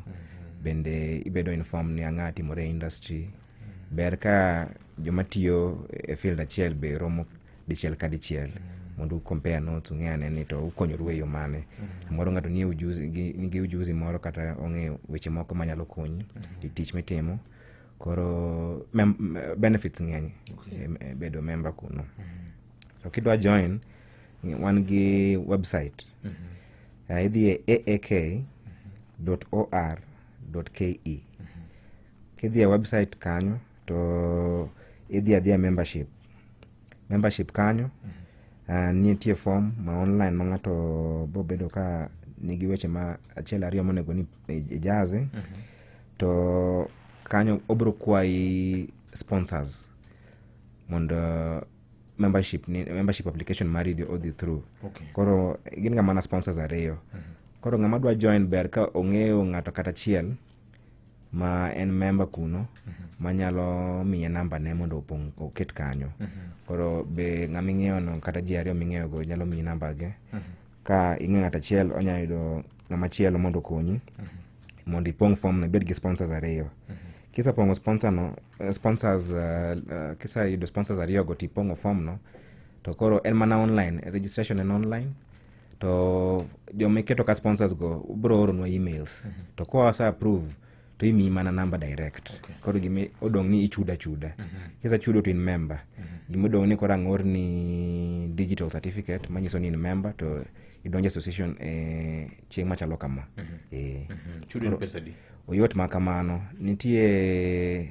Speaker 2: Bende ibedo informed ni ang'o timore e industry. Ber ka joma tiyo e field achiel be romo dichiel ka dichiel mondo u compare notes ung'e ane ni to ukonyoru e yo mane. Samoro ng'ato nie ujuzi, nigi ujuzi moro kata ong'eyo weche moko manyalo konyi e tich mitimo. Koro benefits ng'eny e bedo member kuno. To kidwa join, wan gi website. Idhi e aak.or.ke. Kidhi e website kanyo to idhi adhiya membership. Membership kanyo nitie form ma online ma ng'ato bo bedo ka nigi weche ma achiel ariyo monego ni ijazi. To kanyo obro kwayi sponsors mondo membership application mari odhi through. Koro gin ga mana sponsors ariyo. Koro ng'ama dwa join ber ka ong'eyo ng'ato kata achiel ma en member kuno manyalo miye namba ne mondo opong' oket kanyo. Koro be ng'ama ing'eyo no kata ji ariyo ming'eyo go nyalo miyi namba ge. Ka ing'eyo ng'ato achiel onya yudo ng'ama chielo mondo okonyi mondo ipong' form no ibed gi sponsors ariyo. Kisepong'o sponsor no sponsors kiseyudo sponsors ariyo go tipong'o form no to koro en mana online registration en online to joma iketo ka sponsors go bro oronwa emails to kowa wase approve to imiyi mana namba direct koro gima odong' ni ichudo achuda kisechudo to in member gima odong' ni koro ang' orni digital certificate manyiso ni in member to idonjo association e chieng' machalo kama Eh.
Speaker 1: Chudo en
Speaker 2: Koro
Speaker 1: pesa adi?
Speaker 2: oyot ma kamano nitie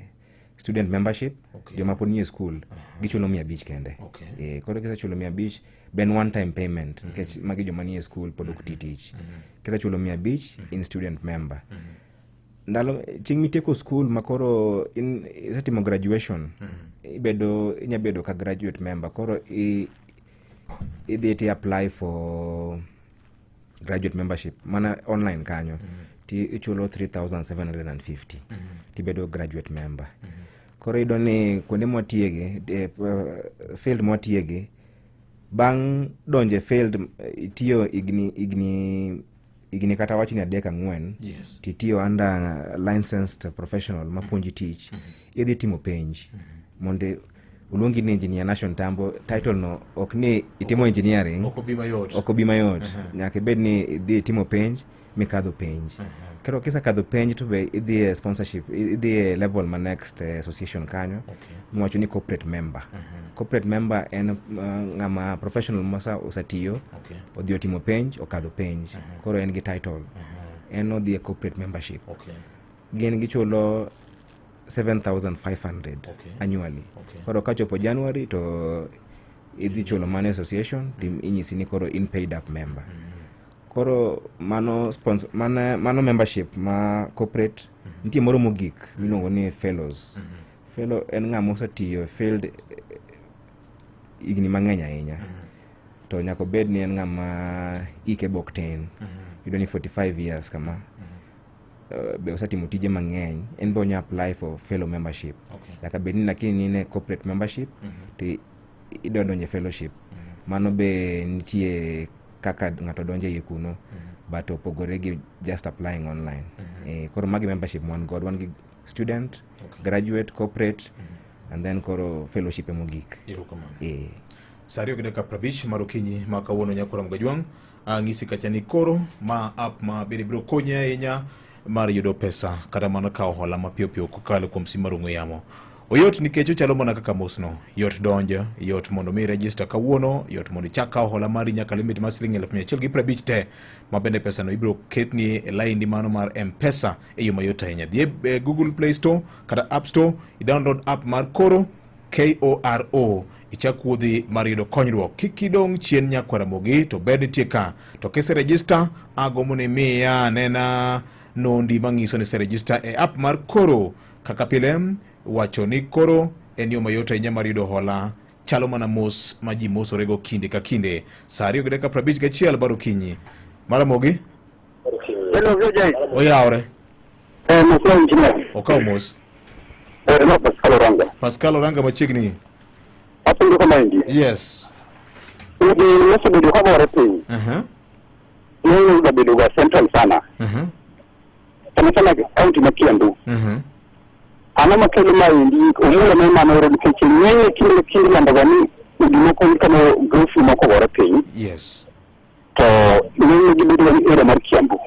Speaker 2: student membership joma pod nie school gichulo 500 kende Eh, koro kisechulo 500 ben one time payment nikech magi joma nie school pod ok ti tich kisechulo 500 in student member ndalo chieng' mitieko school ma koro in isetimo graduation ibedo inya bedo ka graduate member koro i, idhi ti apply for graduate membership mana online kanyo ti ichulo 3750 tibedo graduate member koro iyudo ni kuonde mwatiege field mwatiege bang' donjo e field itiyo higni higni higni kata wach ni adek ang'wen titiyo under licensed professional mapuonji tich idhi timo penj mondo oluongi ni engineer Nation Tambo title no ok ni itimo engineering
Speaker 1: Ok obi mayot.
Speaker 2: ok obi mayot nyaka ibed ni idhi itimo penj mikadho penj koro kisekadho penj to be idhi e sponsorship idhi e level ma next association kanyo miwacho ni corporate member corporate member en ng'ama professional masa osetiyo odhi otimo penj okadho penj koro en gi title en odhi e corporate membership gin gichulo 7500 annually koro kachopo January to idhi chulo mano e association to inyisi ni koro in paid up member koro mano sponsor, mano, mano membership ma corporate nitie moro mogik miluongo ni fellows fellow en ng'ama osetiyo e field higni mang'eny ahinya to nyaka obed ni en ng'ama hike bok tin yudo ni 45 years kama be osetimo tije mang'eny en be onya apply for fellow membership nyaka bed ni lakini ni ne corporate membership to idwa donjo e fellowship mano be nitie kaka ng'ato donjo iye kuno but opogore gi just applying online koro magi membership wan god wan gi student graduate corporate and then koro fellowship emogik
Speaker 1: Erokamano. Saa ariyo gi dakika 50 mar okinyi ma kawuono nyakwara Mgajwang' ang'isi kacha ni koro ma app ma bende biro konyi ahinya mar yudo pesa kata mana kawo hola mapiyo piyo kokalo kuom sim mar ong'we yamo. Oyot nikech ochalo mana kaka mosno. Yot donjo, yot mondo mi register kawuono, yot mondo ichak kawo hola mari nyaka limit mar siling 150,000 te, ma bende pesano ibiro ketni e laindi mano mar M-Pesa e yo mayot ahinya. Dhi e Google Play Store kata App Store, i-download app mar Koro KORO ichak wuodhi mar yudo konyruok. Kik idong' chien nyakwar Ramogi, to ber nitie ka. To kise register, agombo ni miya anena nondi mang'iso ni iserejista e app mar Koro. Kaka pile, wacho ni Koro en yo mayot ahinya mar yudo hola chalo mana mos ma ji mosorego kinde ka kinde. Saa ariyo gi dakika 51 mar okinyi. Mar Ramogi?
Speaker 10: Hello, VJ.
Speaker 1: Oyawre.
Speaker 10: Mos na engineer.
Speaker 1: Okaw mos.
Speaker 10: No, Pascal Oranga.
Speaker 1: Pascal Oranga machiegni.
Speaker 10: Apenjo kama endi.
Speaker 1: Yes.
Speaker 10: Udi osebedo ka gore piny. Ng'eny obedo ga central sana. Sana sana county ma Kiambu. Ang'o makelo maendi omula ma imano oro nikech ng'eny kinde kinde lando ga ni udi moko kama grocery moko ogore piny. To ng'eny gibedo ga ni area mar Kiambu.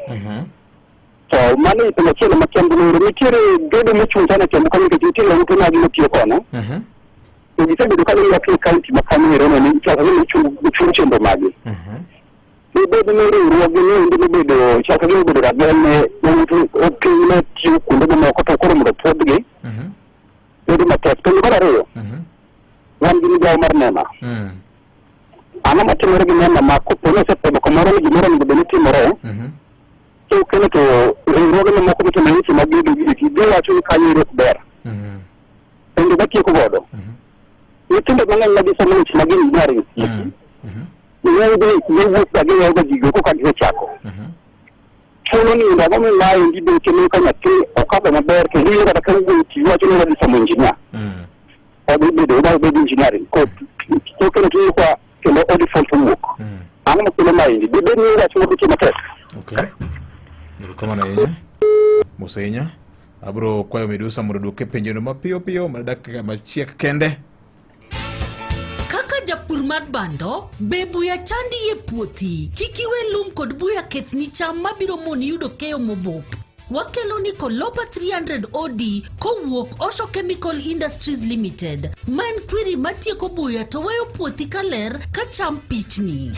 Speaker 10: To mano e penjo achiel ma Kiambu noero nitiere gedo mochung' sana Kiambu kanyo nikech nitiere ute magi matiyo kono. To gisebedo ka giywak ni county ma kanyo ero no ni chako ni ochung chenro magi. Dibed ni riwruoge ni endi nobedo chako gi obedo rageng' ne ute piny ma tiyo kuonde mamoko to koro mondo puodhgi bedo matek. Penjo mar ariyo, wan gi migawo mar NEMA. Ang'o matimore gi NEMA ma kopo ni osepuodho kamoro ni gimoro onego bed ni timore to kendo to riwruoge mamoko mitimo weche mag gedo gi eki giwacho ni kanyo ero ok ber. Penjo matieko godo, nyithindo mang'eny ma gisomo weche mag engineering ng'enygi giwuok ga giweyo ga gigo koka gisechako. Chuno ni ang'o mimaendi beche miyo ka nyathi ok okadho maber kendo iyudo kata ka wuoyi ti wacho ni wadhi somo engineer. Odhi bedo odhi bedo engineering. Ko toke no tiyudo ka kendo o default owuok. Ang'o makelo maendi? Dibed ni wach moro nitie matek.
Speaker 1: Okay. Erokamano ahinya. Mos ahinya. Abro kwayo Midusa mondo oduoke penjono mapiyo piyo mana dakika machiek kende.
Speaker 5: Kaka japur mar bando, be buya chandi e puothi? Kik iwe lum kod buya kethni cham mabiro moni yudo keyo mobup. Wakelo ni Kolopa 300 OD kowuok Osho Chemical Industries Limited, ma en kwiri matieko buya to weyo puothi kaler ka cham pichni.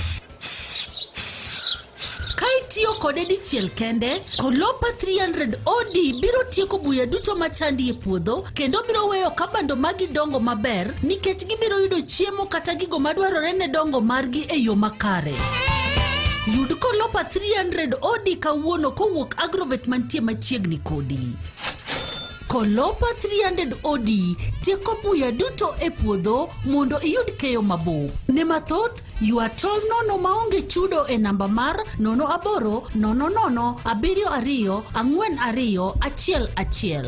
Speaker 5: Ka itiyo kode dichiel kende, Kolopa 300 OD biro tieko buya duto machandi e puodho kendo biro weyo ka bando magi dongo maber nikech gibiro yudo chiemo kata gigo madwarore ne dongo margi e yo makare. Yud Kolopa 300 OD kawuono kowuok Agrovet mantie machiegni kodi. Kolopa 300 OD tieko buya duto e puodho mondo iyud keyo mabup. Ne mathoth, ywa tol nono maonge chudo e namba mar 08 00 72 42 11.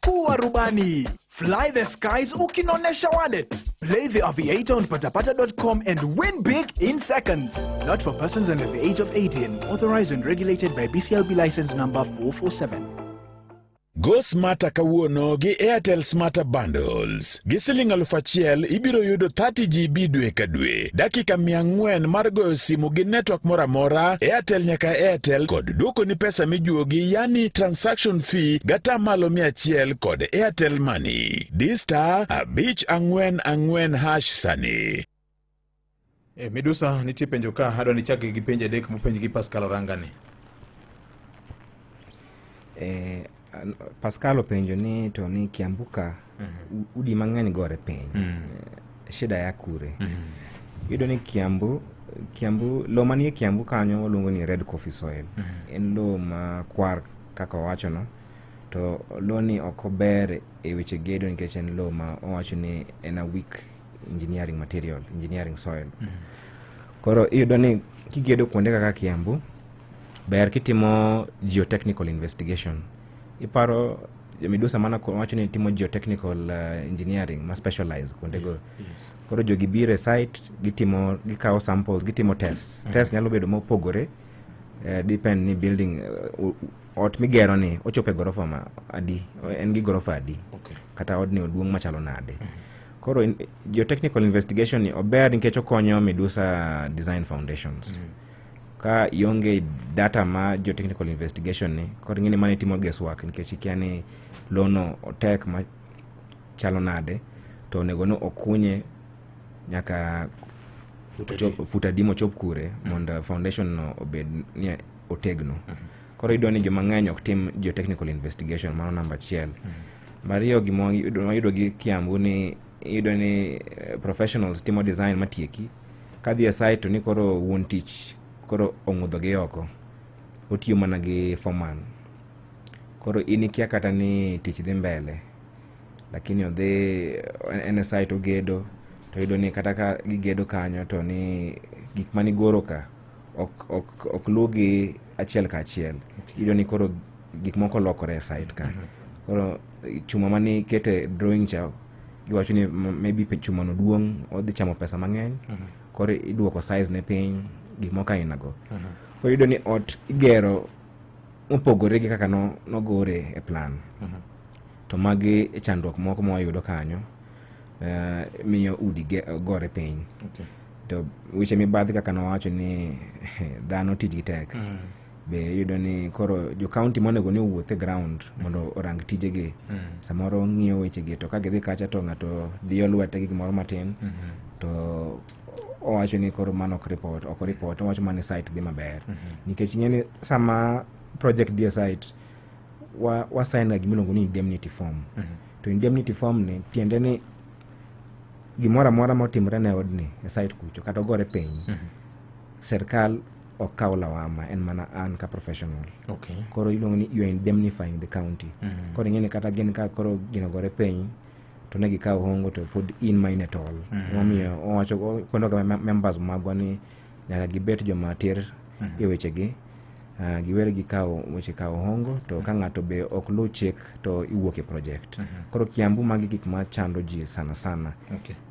Speaker 11: Kuwa rubani. Fly the skies ukinonesha wallet. Play the Aviator on patapata.com and win big in seconds. Not for persons under the age of 18. Authorized and regulated by BCLB license number 447.
Speaker 3: Go smarter kawuono gi Airtel Smarter Bundles. Gi siling 1000 ibiro yudo 30 GB dwe ka dwe, dakika 400 mar goyo simu gi network moro amora, Airtel nyaka Airtel kod dwokoni pesa mijuogi yani transaction fee gata malo 100 kod Airtel Money. Di star 544# sani.
Speaker 1: E, Midusa nitie penjo ka adwa ni ichak gi penjo adek mopenj gi Pascal Orangani.
Speaker 2: Eh, Pascal openjo ni to ni Kiambu ka udi mang'eny gore piny. Shida ya kure? Iyudo ni Kiambu Kiambu lowo manie Kiambu kanyo waluongo ni red coffee soil. En lowo ma kwar kaka owacho no. To lowo ni ok ober e weche gedo nikech en lowo ma owacho ni en a weak engineering material, engineering soil. Koro iyudo ni kigedo kuonde kaka Kiambu, ber kitimo geotechnical investigation. Iparo Midusa mana wacho ni timo geotechnical engineering ma specialize kuondego. Koro jogi biro e site, gitimo, gikawo samples, gitimo tests. Test nyalo bedo mopogore, depend ni building ot migero ni ochopo e gorofa ma adi, en gi gorofa adi. Kata odni oduong' machalo nade. Koro geotechnical investigation ni ober nikech okonyo Midusa design foundations. Ka ionge data ma geotechnical investigation ni, koro ing'e ni mano itimo guesswork nikech ikia ni lono otek ma chalo nade, to onego ni okunye nyaka fut adi mochop kure mondo foundation no obed ni otegno. Koro iyudo ni joma ng'eny ok tim geotechnical investigation, mano namba achiel. Mar ariyo, gima wayudo gi Kiambu ni iyudo ni professionals timo design matieki, kadhi e site to ni koro wuon tich koro ong'udho gi oko, otiyo mana gi foreman. Koro in ikia kata ni tich dhi mbele, lakini odhi en e site ogedo, to iyudo ni kata ka gigedo kanyo to ni gik manigoro ka ok lugi achiel ka achiel. Iyudo ni koro gik moko lokore e site ka. Koro chuma mane ikete drawing cha, giwacho ni maybe chuma no duong', odhi chamo pesa mang'eny. Koro iduoko size ne piny, gik moko aina go. Koro iyudo ni ot igero mopogore gi kaka nogore e plan. To magi e chandruok moko ma wayudo kanyo, miyo udi gore piny. To weche mibadhi kaka nowacho ni dhano tijgi tek. Be iyudo ni koro jo county monego ni owuoth e ground mondo orang tijegi. Samoro ng'iyo wechegi to ka gidhi kacha to ng'ato diyo lwete gi gimoro matin. To owacho ni koro mano ok report, ok report, owacho mana ni site dhi maber. Nikech ing'e ni sama project dhi e site, wa sign ga gimiluongo ni indemnity form. To indemnity form ni tiende ni gimoro amora motimore ne odni e site kucho kata ogore piny, sirkal ok kaw lawama, en mana an ka professional. Koro iluongo ni you are indemnifying the county. Koro ing'e ni kata gin ka koro gino ogore piny to ne gikawo hongo to pod in ma in e tol. Emomiyo owacho kwendo ga members magwa ni nyaka gibet joma tir e wechegi. Giwere gi kawo weche kawo hongo to ka ng'ato be ok luw chik to iwuok e project. Koro Kiambu magi gik ma chando ji sana sana.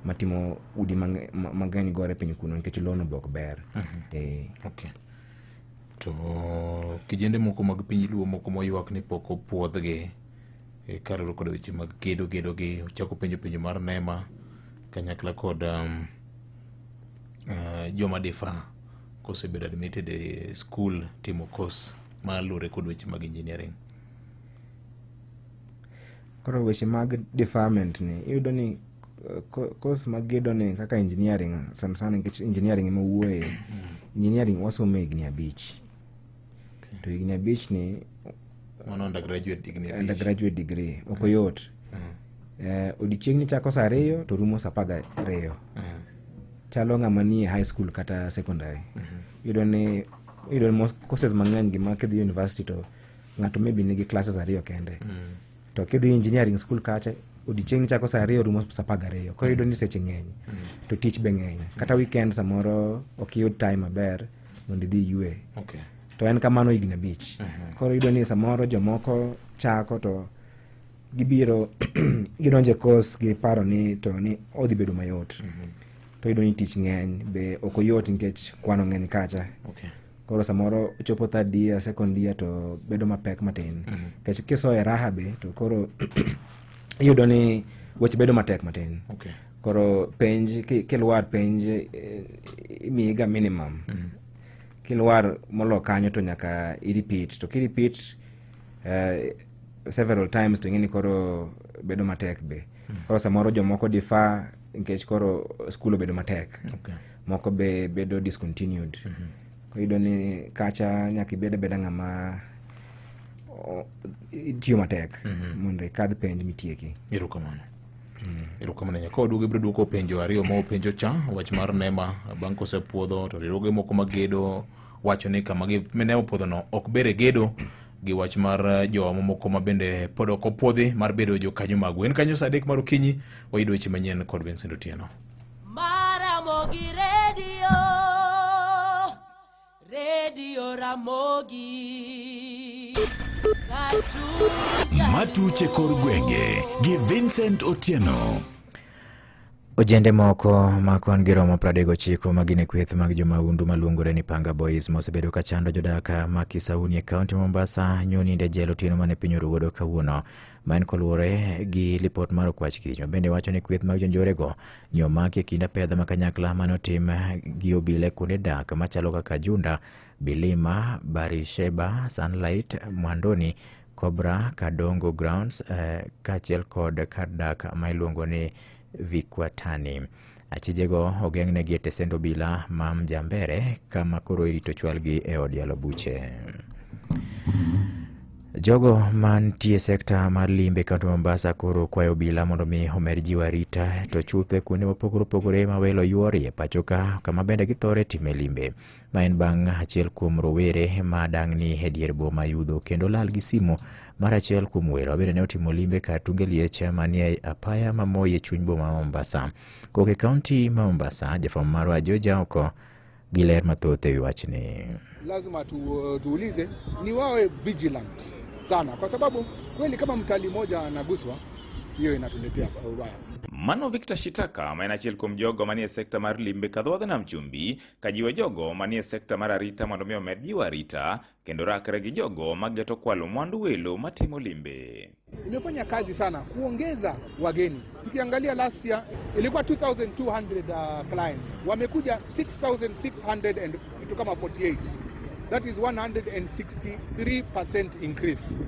Speaker 2: Matimo udi mang'eny gore piny kuno nikech lono be ok ber.
Speaker 1: Okay. To kijende moko mag piny Luo moko moywak ni pok opuodhgi kaluwore kod weche mag gedo gedo gi ochako penjo penjo mar NEMA kanyakla kod joma difa kosebedo admitted e school timo course maluwore kod weche mag engineering.
Speaker 2: Koro weche mag deferment ni iyudo ni course mag gedo ni kaka engineering sana sana nikech engineering ema wuoye. Engineering wasomo higni 5. To higni 5 ni
Speaker 1: Mano undergraduate higni 5.
Speaker 2: Undergraduate degree ok oyot. Odiochieng' chako saa 2 to rumo saa 12. Chalo ng'ama nie high school kata secondary. Iyudo ni courses mang'eny gima kidhi university to ng'ato maybe nigi classes 2 kende. To kidhi engineering school kacha odiochieng' chako saa 2 rumo saa 12. Koro iyudo ni seche ng'eny to tich be ng'eny. Kata weekend samoro ok iyud time maber mondo idhi iyue. To en kamano higni 5. Koro iyudo ni samoro jomoko chako to gibiro gidonjo e course gi paro ni to ni odhi bedo mayot. To iyudo ni tich ng'eny be ok oyot nikech kwano ng'eny kacha. Koro samoro chopo third year, second year to bedo mapek matin. Nikech kisoyo e raha be to koro iyudo ni weche bedo matek matin. Koro penj kilwar penj imiyi ga minimum. Kilwar molo kanyo to nyaka i repeat. To ki repeat several times to ing'e ni koro bedo matek be. Koro samoro jomoko defer nikech koro school obedo matek. Moko be bedo discontinued. Koro iyudo ni kacha nyaka ibed abeda ng'ama itiyo matek mondo ikadh penj mitieki.
Speaker 1: Erokamano. Erokamano ahinya. Ka waduogo ibiro duoko penjo 2 ma openjo cha, wach mar NEMA bang' kosepuodho to riwruoge moko magedo wacho ni kama NEMA opuodhono ok ber e gedo gi wach mar jowa mamoko ma bende pod ok opuodhi mar bedo jokanyo mag gwen. Kanyo saa 3 mar okinyi wayudo weche manyien kod Vincent Otieno.
Speaker 12: Maramogi Radio, Radio Ramogi.
Speaker 3: Matuche kor gwenge gi Vincent Otieno.
Speaker 13: Ojende moko ma kwan gi romo 39 ma gin e kweth mag jomahundu maluongore ni Panga Boys mosebedo ka chando jodak ma Kisauni e kaunti ma Mombasa nyonindo e jela otieno mane piny oruwodo kawuono. Ma en koluwore gi lipot mar Okwach Kich ma bende wacho ni kweth mag jonjorego nyomaki e kind apedha ma kanyakla mane otim gi obila e kuonde dak machalo kaka Junda, Bilima, Barisheba, Sunlight, Mwandoni, Cobra, Kadongo Grounds kaachiel kod kar dak ma iluongo ni Vikwatani. Achijego ogeng'negi e tesend obila ma Mjambere kama koro irito chwalgi e od yalo buche. Jogo mantie sekta mar limbe e kaunti ma Mombasa koro kwayo obila mondo mi omed jiwo arita to chuth e kuonde mopogore opogore ma welo yuorie pacho ka kama bende githore time limbe. Ma en bang' achiel kuom rowere ma dang'ni e dier boma yudho kendo lal gi simu mar achiel kuom welo bende ne otimo limbe kar tunge liech manie apaya ma Moi e chuny boma ma Mombasa. Kowuok e kaunti ma Mombasa, jafwambo marwa George Aoko gi ler mathoth e wi wachni.
Speaker 14: Lazima tuulize ni wawe vigilant sana, kwa sababu kweli kama mtalii mmoja anaguswa, hiyo inatuletea ubaya.
Speaker 15: Mano Victor Shitaka ma en achiel kuom jogo manie sekta mar limbe kadhodh nam chumbi kajiwo jogo manie sekta mar arita mondo mi omed jiwo arita kendo rakre gi jogo mageto kwalo mwandu welo matimo limbe.
Speaker 14: Imefanya kazi sana kuongeza wageni. Tukiangalia last year ilikuwa 2200 clients. Wamekuja 6600 and kitu kama 48. That is 163% increase.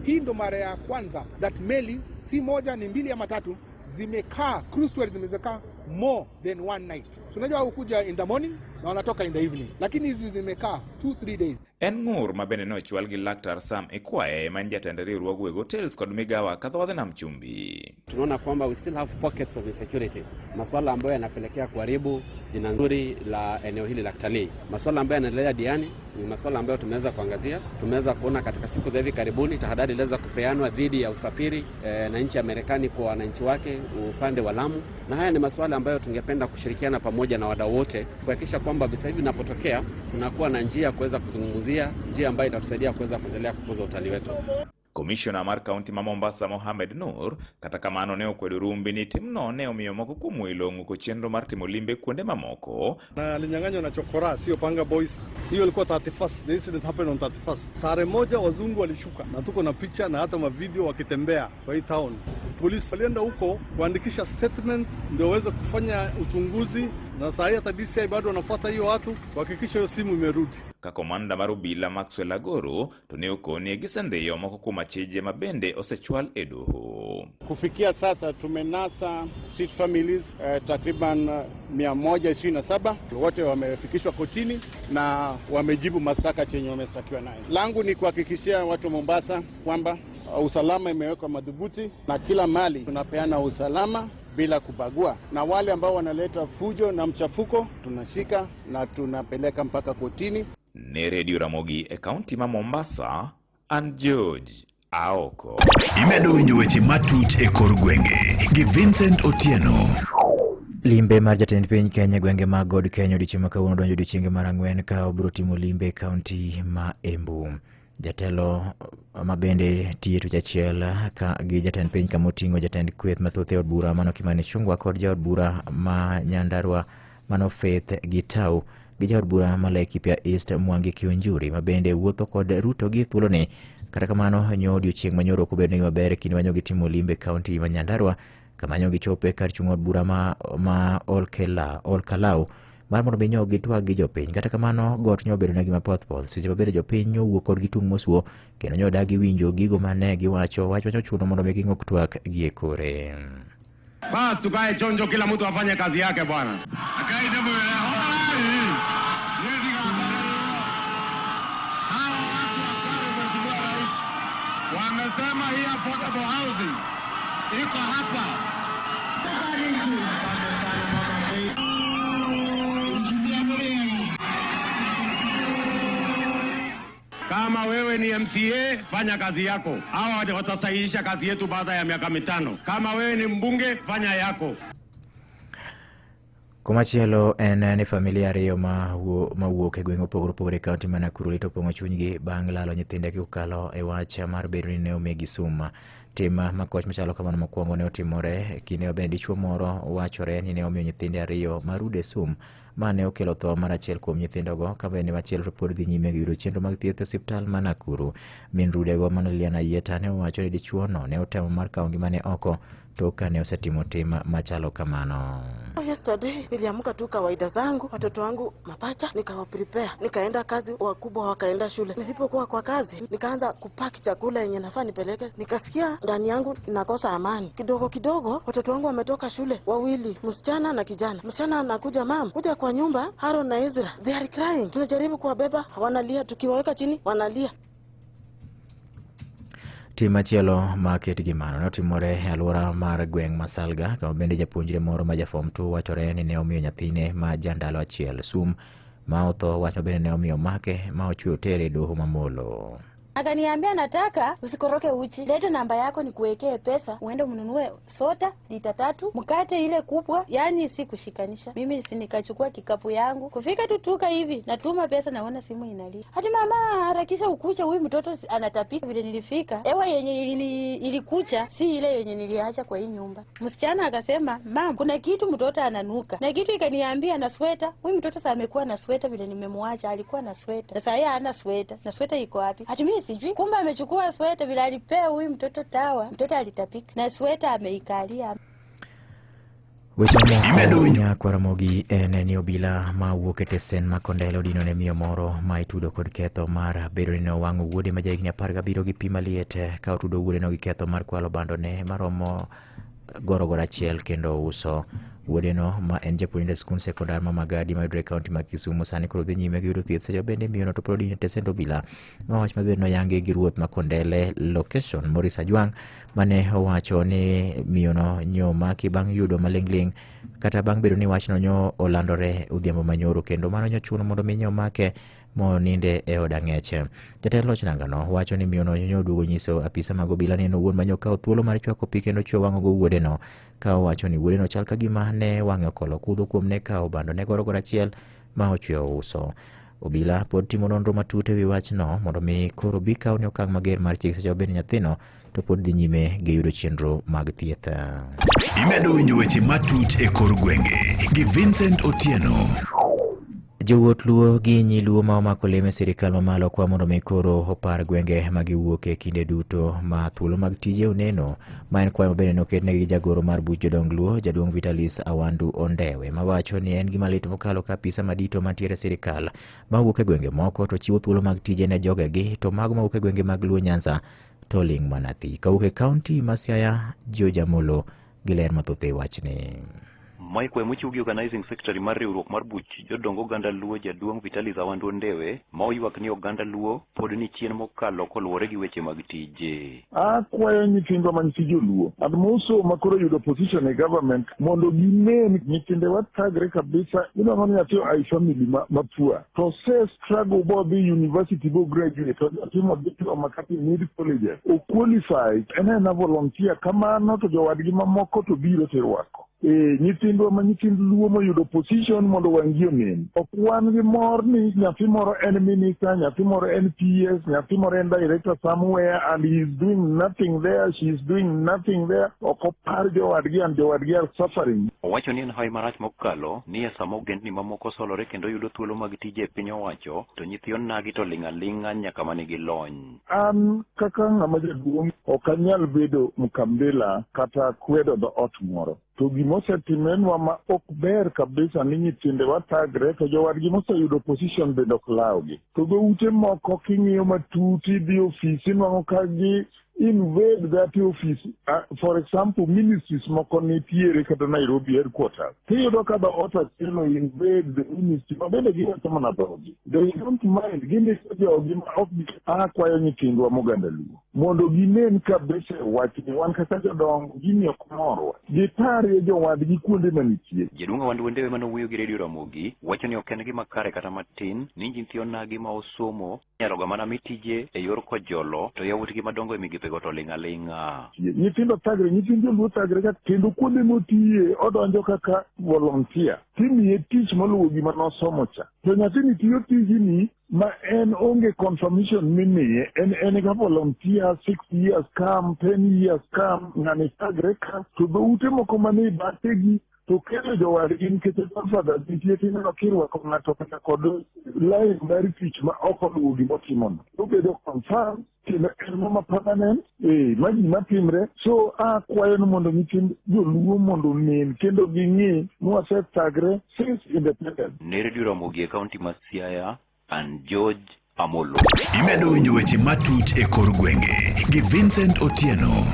Speaker 14: Hii ndo mara ya kwanza that meli si moja ni mbili ama tatu zimekaa, cruise tour zimekaa more than one night. Tunajua hukuja in the morning na wanatoka in the evening, lakini hizi zimekaa 2-3 days.
Speaker 15: En ng'ur ma bende nochwal gi Laktar Sam Ikwaye ma en jatend riwruog weg hotels kod migawa kadhodh nam chumbi.
Speaker 16: Tunaona kwamba we still have pockets of insecurity, masuala ambayo yanapelekea kuharibu jina nzuri la eneo hili la kitalii. Masuala ambayo yanaendelea Diani ni masuala ambayo tumeweza kuangazia. Tumeweza kuona katika siku za hivi karibuni tahadhari iliweza kupeanwa dhidi ya usafiri na nchi ya Marekani kwa wananchi wake upande wa Lamu, na haya ni masuala ambayo tungependa kushirikiana pamoja na wadau wote kuhakikisha kwamba kwamba visa hivi vinapotokea tunakuwa na njia ya kuweza kuzungumzia, njia ambayo itatusaidia kuweza kuendelea kukuza utalii wetu.
Speaker 15: Komishona mar kaunti ma Mombasa Mohamed Nur kata kamano ne okwedo Rumbi ni timno ne omiyo moko kuom welo ong'uko chenro mar timo limbe kuonde mamoko.
Speaker 17: Na alinyang'anywa na chokora, sio panga boys. Hiyo ilikuwa 31st. The incident happened on 31st. Tarehe moja wazungu walishuka na tuko na picha na hata mavideo wakitembea kwa hii town. Polisi walienda huko kuandikisha statement ndio waweze kufanya uchunguzi, na saa hii hata DCI bado wanafuata hiyo watu kuhakikisha hiyo simu imerudi.
Speaker 15: Ka komanda mar obila Maxwell Agoro to ne okoni gisendhiyo moko kuom achije ma bende osechwal e doho.
Speaker 18: Kufikia sasa tumenasa street families takriban 127 wote wamefikishwa kotini na wamejibu mashtaka chenye wameshtakiwa nayo. Langu ni kuhakikishia watu wa Mombasa kwamba usalama imewekwa madhubuti na kila mali tunapeana usalama bila kubagua, na wale ambao wanaleta fujo na mchafuko tunashika na tunapeleka mpaka kotini.
Speaker 15: Ne Radio Ramogi e kaunti ma Mombasa, an George Aoko.
Speaker 3: Imedo winjo weche matuch e kor gwenge gi Vincent Otieno.
Speaker 13: Limbe mar jatend piny Kenya e gwenge mag God Kenya odiechieng' ma kawuono donjo odiechienge mar ang'wen ka obiro timo limbe e kaunti ma Embu. Jatelo ma bende tiyo e twech achiel ka gi jatend piny kama oting'o jatend kweth mathoth e od bura mano Kimani Ichung'wa kod jaod bura ma Nyandarua mano Faith Gitau gi jaod bura ma Laikipia East Mwangi Kiunjuri ma bende wuotho kod Ruto gi thuoloni. Kata kamano nyo odiechieng' manyoro ok obedo negi maber e kinde manyo gitimo limbe e kaunti ma Nyandarua kama nyo gichope kar chung' od bura ma Olkalau mar mondo mi nyo gitwag gi jopiny. Kata kamano got nyo obedo negi mapoth poth seche ma bende jopiny nyo wuok kodgi tung' mosuo kendo nyo dagi winjo gigo mane giwacho wach manyo chuno mondo mi ging'ok twak gi e kore.
Speaker 19: Bas, tukae chonjo, kila mtu afanye kazi yake bwana. Wamesema hii affordable housing iko hapa. Kama wewe ni MCA fanya kazi yako, hawa watasahihisha kazi yetu baada ya miaka 5. Kama wewe ni mbunge fanya yako.
Speaker 13: Komachielo en ni familia ariyo ma wuok e gwenge mopogore opogore e kaunti ma Nakuru lit opong'o chunygi bang' lalo nyithindegi kokalo e wach mar bedo ni ne omigi sum. Tim makoch machalo kamano mokwongo ne otimore kinde ma bende dichuo moro wachore ni ne omiyo nyithinde ariyo ma rude sum ma ne okelo tho mar achiel kuom nyithindogo ka bende machielo to pod dhi nyime gi yudo chenro mag thieth e osiptal ma Nakuru. Min rudego mano Liliana Ayieta ne owacho ni dichuono ne otemo mar kawo ngimane oko tok kane osetimo tim machalo kamano.
Speaker 20: Yesterday niliamka tu kawaida zangu, watoto wangu mapacha nikawa prepare, nikaenda kazi, wakubwa wakaenda shule. Nilipokuwa kwa kazi nikaanza kupaki chakula yenye nafaa nipeleke, nikasikia ndani yangu nakosa amani. Kidogo kidogo watoto wangu wametoka shule wawili, msichana na kijana. Msichana anakuja, mam, kuja kwa nyumba, Haron na Ezra, they are crying. Tunajaribu kuwabeba, wanalia, tukiwaweka chini wanalia.
Speaker 13: Tim machielo ma ket gi mano ne otimore e alwora mar gweng' ma Salga kama bende japuonjre moro ma ja form 2 wachore ni ne omiyo nyathine ma ja ndalo achiel sum ma otho, wach ma bende ne omiyo make ma ochwe otere e doho mamolo.
Speaker 21: Akaniambia nataka usikoroke uchi, leta namba yako nikuwekee pesa uende mnunue soda lita 3, mkate ile kubwa, yani si kushikanisha. Mimi si nikachukua kikapu yangu, kufika tu tuka hivi natuma pesa, naona simu inalia, hadi mama harakisha ukucha, huyu mtoto anatapika. Vile nilifika ewa yenye ilikucha si ile yenye niliacha kwa hii nyumba. Msichana akasema mama, kuna kitu mtoto ananuka, na kitu ikaniambia na sweta. Huyu mtoto sasa amekuwa na sweta, vile nimemwacha alikuwa na sweta, sasa yeye hana sweta, na sweta iko wapi? Hadi mimi sijui. Kumbe amechukua sweta, vile alipea huyu mtoto tawa, mtoto alitapika na sweta ameikalia.
Speaker 13: Weche moko Nyakwar Ramogi en ni obila ma wuok e tesen ma Kondele odino ne miyo moro ma itudo kod ketho mar bedo ni ne owang'o wuode ma jahigni 17 gi pi maliet ka otudo wuodeno gi ketho mar kwalo bandone maromo gorogoro achiel kendo uso. Wuodeno ma en japuonjre e skund sekondar ma Magadi mayudore e kaunti ma Kisumu sani koro dhi nyime gi yudo thieth seche bende miyono to pod odino e tesend obila. Ma wach maber noyangi gi ruoth ma Kondele location Maurice Ajwang' mane owacho ni miyono nyo maki bang' yudo maling'ling' kata bang' bedo ni wachno nyo olandore odhiambo manyoro kendo mano nyo chuno mondo mi nyo make moninde e od ang'eche. Jatend loch nangano wacho ni miyono nyo oduogo nyiso apisa mag obila ni en owuon manyo kawo thuolo mar chwako pi kendo chwo wang'o go wuodeno, ka owacho ni wuodeno chal ka gima ne wang'e okolo kudho kuom ne kawo bando ne gorogoro achiel ma ochweyo uso. Obila pod timo nonro matut e wi wachno mondo mi koro bi kawne okang' mager mar chik seche ma bende nyathino to pod dhi nyime gi yudo chenro mag thieth.
Speaker 3: Imedo winjo weche matut e kor gwenge gi Vincent Otieno.
Speaker 13: Jowuoth Luo gi nyi Luo ma omako lem e sirikal mamalo kwa mondo mi koro opar gwenge ma giwuoke kinde duto ma thuolo mag tije oneno ma en kwayo mabende noketnegi gi jagoro mar buch jodong Luo jaduong' Vitalis Awandu Ondewe mawacho ni en gima lit mokalo ka apisa madito mantiere e sirikal mawuok e gwenge moko to chiwo thuolo mag tije ne jogegi to mago mawuok e gwenge mag Luo Nyanza to ling' mana thi. Kawuok e kaunti ma Siaya, George Amolo gi ler mathoth e wachni.
Speaker 4: Mae kwayo mochiw gi Organizing Secretary mar riwruok mar buch jodong oganda Luo jaduong' Vitalis Awandu Ondewe ma oywak ni oganda Luo pod ni chien mokalo koluwore gi weche mag tije.
Speaker 22: Akwayo nyithindwa ma nyithi joluo and moso ma koro yudo position e government mondo ginen nyithindewa thagre kabisa. Inwang'o ni nyathi oa e family ma, ma poor to ose struggle bodhi university bo graduate to otimo diploma kata e mid colleges o qualify en ena volunteer kamano to jowadgi mamoko to biro to irwako. Ee, nyithindwa ma nyithind Luo moyudo position mondo wang'gi onen. Ok wan gi mor ni nyathi moro en minister, nyathi moro en PS, nyathi moro en director somewhere and he is doing nothing there, she is doing nothing there. Ok opar jowadgi and jowadgi are suffering.
Speaker 4: Owacho ni en hawi marach mokalo ni e sama ogendni mamoko solore kendo yudo thuolo mag tije e piny owacho to nyithi onagi to ling' aling'a nyaka manigi lony.
Speaker 22: An kaka ng'ama jaduong' ok anyal bedo mkambila kata kwedo dhoot moro. To gima osetimrenwa ma ok ber kabisa ni nyithindewa thagre to jowadgi moseyudo position bende ok lawgi. To dhoute moko king'iyo matut idhi ofis inwang'o ka gi invade that office. For example, ministries moko nitiere kata Nairobi headquarters. Tiyudo ka dhoot achiel o invade the ministry ma bende giwacho mana dhogi. They don't mind, gindiko jogi ma ok akwayo nyithindwa moganda Luo mondo ginen kabisa e wachni. Wan kaka jodongo gini ok morwa. Giparie jowadgi kuonde manitie.
Speaker 4: Jaduong' Awandu Ondewe mane owuoyo gi Radio Ramogi wacho ni ok en gima kare kata matin ni nyithi onagi ma osomo inyaloga mana mi tije e yor kojolo to yawuotgi madongo e migepego to ling' aling'a.
Speaker 22: Nyithindo thagre, nyithind joluo thagre ka kendo kuonde motiye odonjo kaka volunteer timiye tich moluwo gima nosomo cha. To nyathini tiyo tijni ma en onge confirmation mimiye, en en ka volunteer 6 years come, 10 years come, ng'ani thagre ka to dhoute moko manie bathegi to kelo jowadgi nikech godfather nitie tineno kirwako ng'ato kata kod line mar tich ma ok oluwo gimotimono obedo confirm kendo en mama permanent eh ma gima timre so akwayo ni mondo nyithind joluo mondo onen kendo ging'i ni wasethagre since independence.
Speaker 4: Ne Radio Ramogi e kaunti ma Siaya, an George Amolo.
Speaker 3: Imedo winjo weche matut e kor gwenge gi Vincent Otieno.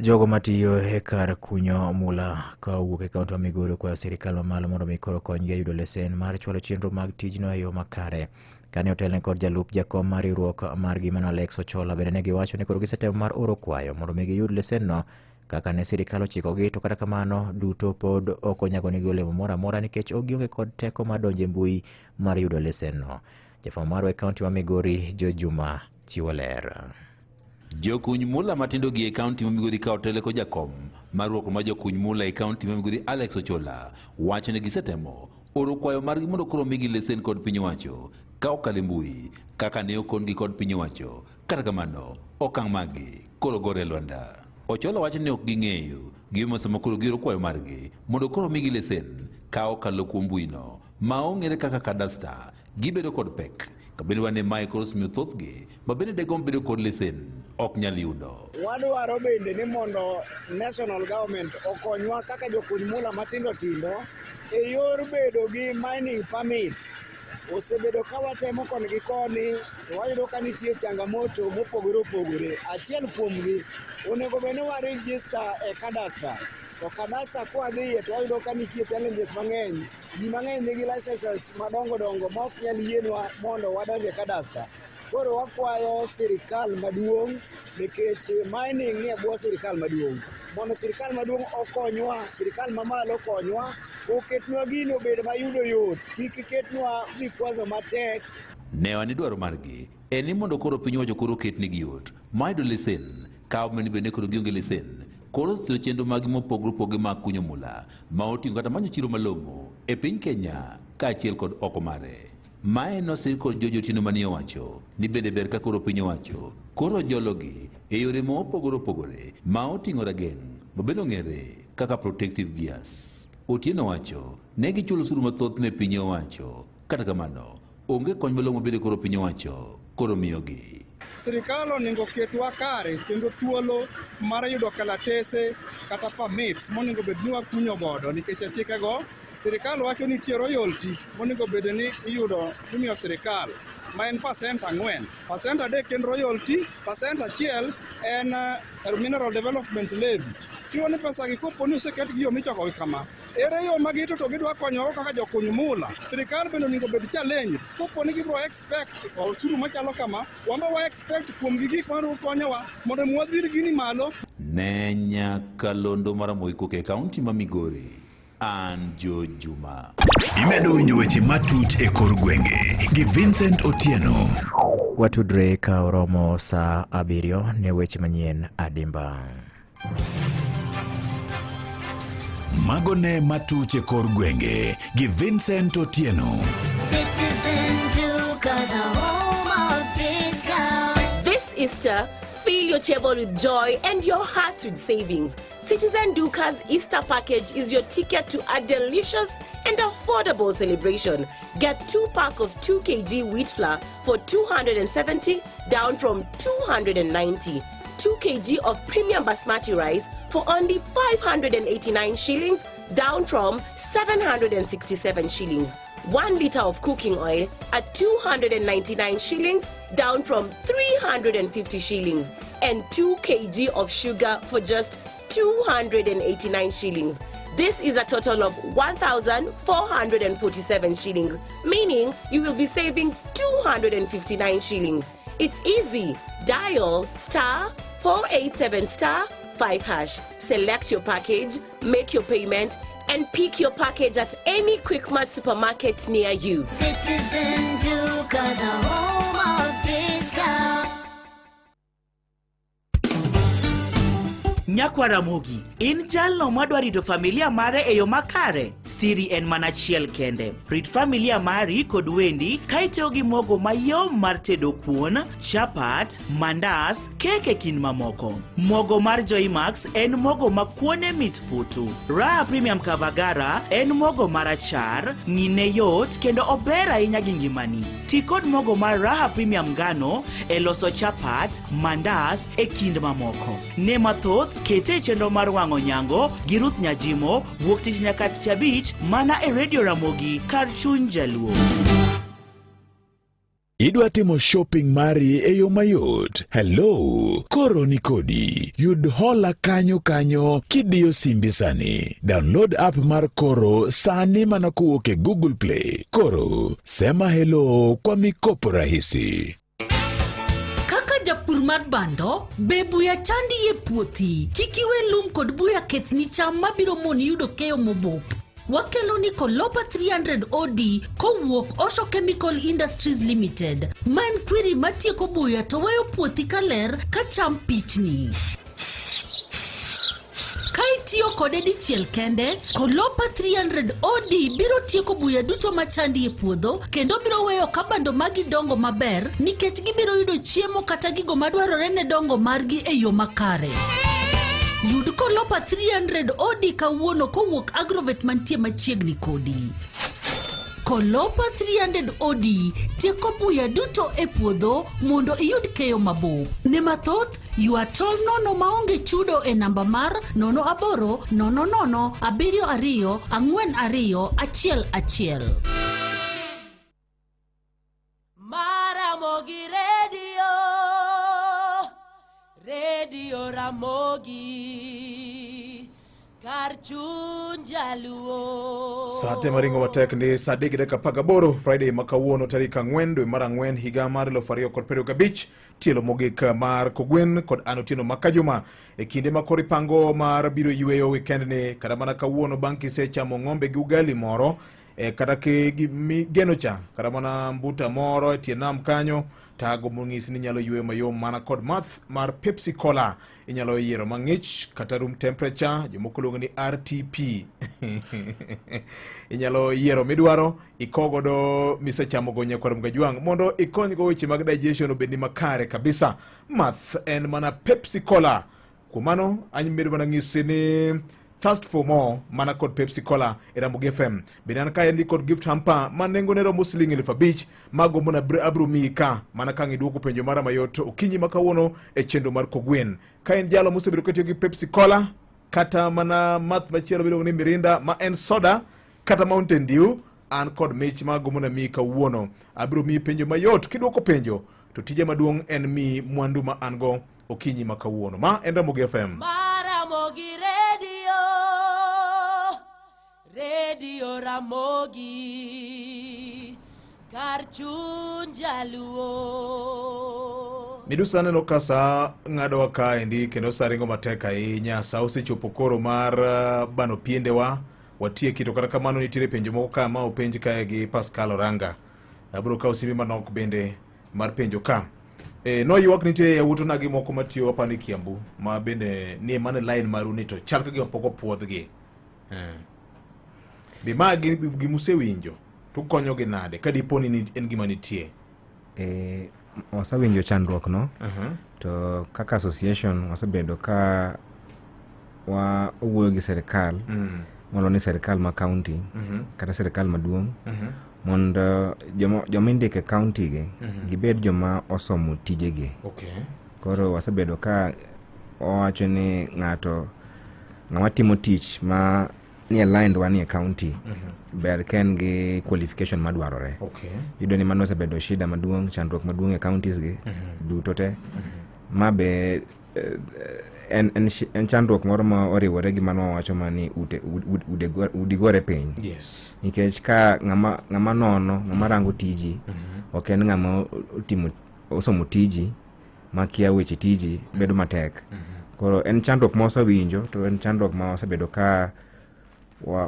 Speaker 13: Jogo matiyo e kar kunyo mula ka owuok e kaunti ma Migori okwayo sirikal mamalo mondo mi koro konygi e yudo lesen mar chwalo chenro mag tijno e yo makare. Kane otelne kod jalup jakom mar riwruok margi mano Alex Ochola bende ne giwacho ni koro gisetemo mar oro kwayo mondo mi giyud lesenno kaka ne sirikal ochikogi to kata kamano duto pod ok onyagonegi olemo moro amora nikech ok gionge kod teko mar donjo e mbui mar yudo lesenno. Jafwambo marwa e kaunti ma Migori George Juma chiwo ler.
Speaker 23: Jokuny mula matindo gi e kaunti ma Migori ka otele kod jakom mar riwruok mar jokuny mula e kaunti ma Migori Alex Ochola wacho ni gisetemo oro kwayo margi mondo koro migi lesen kod piny owacho ka okalo e mbui kaka ne okon-gi kod piny owacho. Kata kamano, okang' maggi koro gore e lwanda. Ochola wacho ni ok ging'eyo gimomiyo sama koro gioro kwayo margi mondo koro migi lesen ka okalo kuom mbuino ma ong'ere kaka kadasta gibedo kod pek kabende wane mae koro osemiyo thothgi ma bende degomb bedo kod lesen ok nyal yudo.
Speaker 24: Wadwaro bende ni mondo national government okonywa kaka jokuny mula matindo tindo e yor bedo gi mining permits. Osebedo ka watemo koni gi koni to wayudo ka nitie changamoto mopogore opogore. Achiel kuomgi onego bed ni wa register e cadastre. To cadastre kwadhiye to wayudo ka nitie challenges mang'eny. Ji mang'eny nigi licenses madongo dongo ma ok nyal yienwa mondo wadonj e cadastre. Koro wakwayo sirikal maduong' nikech mining nie bwo sirikal maduong'. Mondo sirikal maduong' okonywa, sirikal mamalo okonywa, oketnwa gino obed mayudo yot, kik ketnwa vikwazo matek.
Speaker 23: Ne wane dwaro margi en ni mondo koro piny owacho koro oketnegi yot mar yudo lesen ka omiyo ni bende koro gionge lesen koro siro chenro maggi mopogore opogore mag kunyo mula ma oting'o kata manyo chiro malong'o e piny Kenya. kaachiel kod oko mare. Mae nosir kod George Otieno mane owacho ni bende ber ka koro piny owacho koro jologi e yore ma opogore opogore ma oting'o rageng' ma bende ong'ere kaka protective gears. Otieno wacho ne gichulo osuru mathoth ne piny owacho kata kamano onge kony malong'o bende koro piny owacho koro miyogi.
Speaker 6: Sirikal onego oketwa kare kendo thuolo mar yudo kalatese kata permits monego bed ni wakunyo godo nikech e chikego sirikal wacho ni nitie royalty monego bed ni iyudo imiyo sirikal ma en pasent 4. Pasent 3 en royalty, pasent 1 en mineral development levy. Tiyudo ni pesa gi kopo ni oseket gi yo michokogi kama, ere yo ma gito to gidwa konyogo kaka jokuny mula. Sirikal bende onego bed challenge kopo ni gibro expect osuru machalo kama, wan be wa expect kuom gi gik mabiro konyowa mondo mi wadhir gini malo.
Speaker 23: Ne nyakalondo mar Ramogi Koke e kaunti ma Migori. An Joe Juma.
Speaker 3: Imedo winjo weche matut e kor gwenge gi Vincent Otieno.
Speaker 13: Watudre ka oromo saa 7 ne weche manyien adimba.
Speaker 3: Mago ne matuch e kor gwenge gi Vincent Otieno.
Speaker 7: Citizen Duka, the home of discount.
Speaker 8: This Easter, fill your table with joy and your hearts with savings. Citizen Duka's Easter package is your ticket to a delicious and affordable celebration. Get 2 pack of 2 kg wheat flour for 270 down from 290. 2 kg of premium basmati rice for only 589 shillings down from 767 shillings. 1 liter of cooking oil at 299 shillings down from 350 shillings, and 2 kg of sugar for just 289 shillings. This is a total of 1,447 shillings, meaning you will be saving 259 shillings. It's easy. Dial star 487 star 5 hash. Select your package, make your payment, and pick your package at any Quickmart supermarket near you.
Speaker 7: Citizen Duka, the home of discount.
Speaker 9: Nyakwa Ramogi, in jalno madwa rito familia mare e yo makare? Siri en mana achiel kende. Rit familia mari kod wendi ka itiyo gi mogo mayom mar tedo kuon, chapat, mandas, kek e kind mamoko. Mogo mar Joymax en mogo ma kuone mit putu. Raha Premium Kavagara en mogo marachar, ng'ine yot kendo ober ahinya gi ngimani. Ti kod mogo mar Raha Premium Ngano e loso chapat, mandas e kind mamoko. Ne mathoth, kete e chenro mar wang'o nyango gi Ruth Nyajimo wuok tich nyaka tich abich mana e Radio Ramogi kar chuny jaluo.
Speaker 3: Idwa timo shopping mari e yo mayot? Hello, koro ni kodi. Yud hola kanyo kanyo kidiyo simbi sani. Download app mar Koro sani mana kowuok e Google Play. Koro, sema hello kwa mikopo rahisi.
Speaker 5: Kaka japur mar bando, be buya chandi e puothi? Kik iwe lum kod buya kethni cham mabiro moni yudo keyo mobup. Wakelo ni Kolopa 300 OD kowuok Osho Chemical Industries Limited. Ma en kwiri matieko buya to weyo puothi kaler ka cham pichni. Ka itiyo kode dichiel kende, Kolopa 300 OD biro tieko buya duto machandi e puodho kendo biro weyo ka bando magi dongo maber nikech gibiro yudo chiemo kata gigo madwarore ne dongo margi e yo makare. Yud Kolopa 300 OD kawuono kowuok Agrovet mantie machiegni kodi. Kolopa 300 OD tieko buya duto e puodho mondo iyud keyo mabup. Ne mathoth, ywa tol nono maonge chudo e namba mar 08 00 72 42 11.
Speaker 12: Maramogi Radio, Radio Ramogi, kar chuny jaluo.
Speaker 1: Saa te maringo matek ni saa 3:18 Friday ma kawuono tarik 4 dwe mar 4 higa mar 2025, tielo mogik mar Kogwen kod an Otieno Makajuma e kinde ma koro ipango mar biro yweyo weekend ni kata mana kawuono bang' kisechamo ng'ombe gi ugali moro. e, kata ke geno cha kata mana mbuta moro e tie nam kanyo tago mong'isi ni inyalo yweyo mayom mana kod math mar Pepsi Cola. Inyalo yiero mang'ich kata room temperature, jomoko luongo ni RTP. Inyalo yiero midwaro iko godo misechamogo nyakwar Mgajwang' mondo ikonygo weche mag digestion obedni makare kabisa. Math en mana Pepsi Cola. Kuom mano amedo mana ng'isi ni thirst for more mana kod Pepsi Cola e Ramogi FM. Bende an kaendi kod gift hamper ma nengone romo siling 5,000 magombo na abro miyi ka mana ka ang' idwoko penjo mara mayot okinyi ma kawuono e chenro mar Kogwen. Ka in jalo mosebedo katiyo gi Pepsi Cola kata mana math machielo miluongo ni Mirinda ma en soda kata Mountain Dew, an kod mich ma agombo na miyi kawuono. Abiro miyi penjo mayot, kidwoko penjo to tija maduong' en miyi mwandu ma an go okinyi ma kawuono. Ma en Ramogi FM.
Speaker 12: Maramogi Radio, Radio Ramogi, kar chuny jaluo.
Speaker 1: Midusa aneno ka sa ng'adowa kaendi kendo sa ringo matek ahinya. Sa osechopo koro mar bano piendewa watieki, to kata kamano nitiere penjo moko ka ma openj kae gi Pascal Oranga. Abiro kawo simbe manok bende mar penjo ka. Noywak nitie yawuot onagi moko matiyo apani Kiambu ma bende nie mana line maru ni to chal ka gima pok opuodhgi. Be ma gimusewinjo to ukonyogi nade ka dipo ni en gima nitie?
Speaker 2: Wasewinjo chandruok no. To kaka association wasebedo ka wawuoyo gi sirikal mondo ni sirikal ma county kata sirikal maduong' mondo joma indiko e county gi gibed joma osomo tijegi. Koro wasebedo ka wawacho ni ng'ato ng'ama timo tich ma ni aligned wa ni e county ber ka en gi qualification madwarore. Iyudo ni mano osebedo shida maduong', chandruok maduong' e counties gi duto te. Ma be en chandruok moro ma oriwore gi mano wawacho ma ni ute, udi gore piny. Nikech ka ng'ama nono, ng'ama rango tiji, ok en ng'ama osomo tiji, makia weche tiji, bedo matek. Koro en chandruok ma wasewinjo, to en chandruok ma wasebedo ka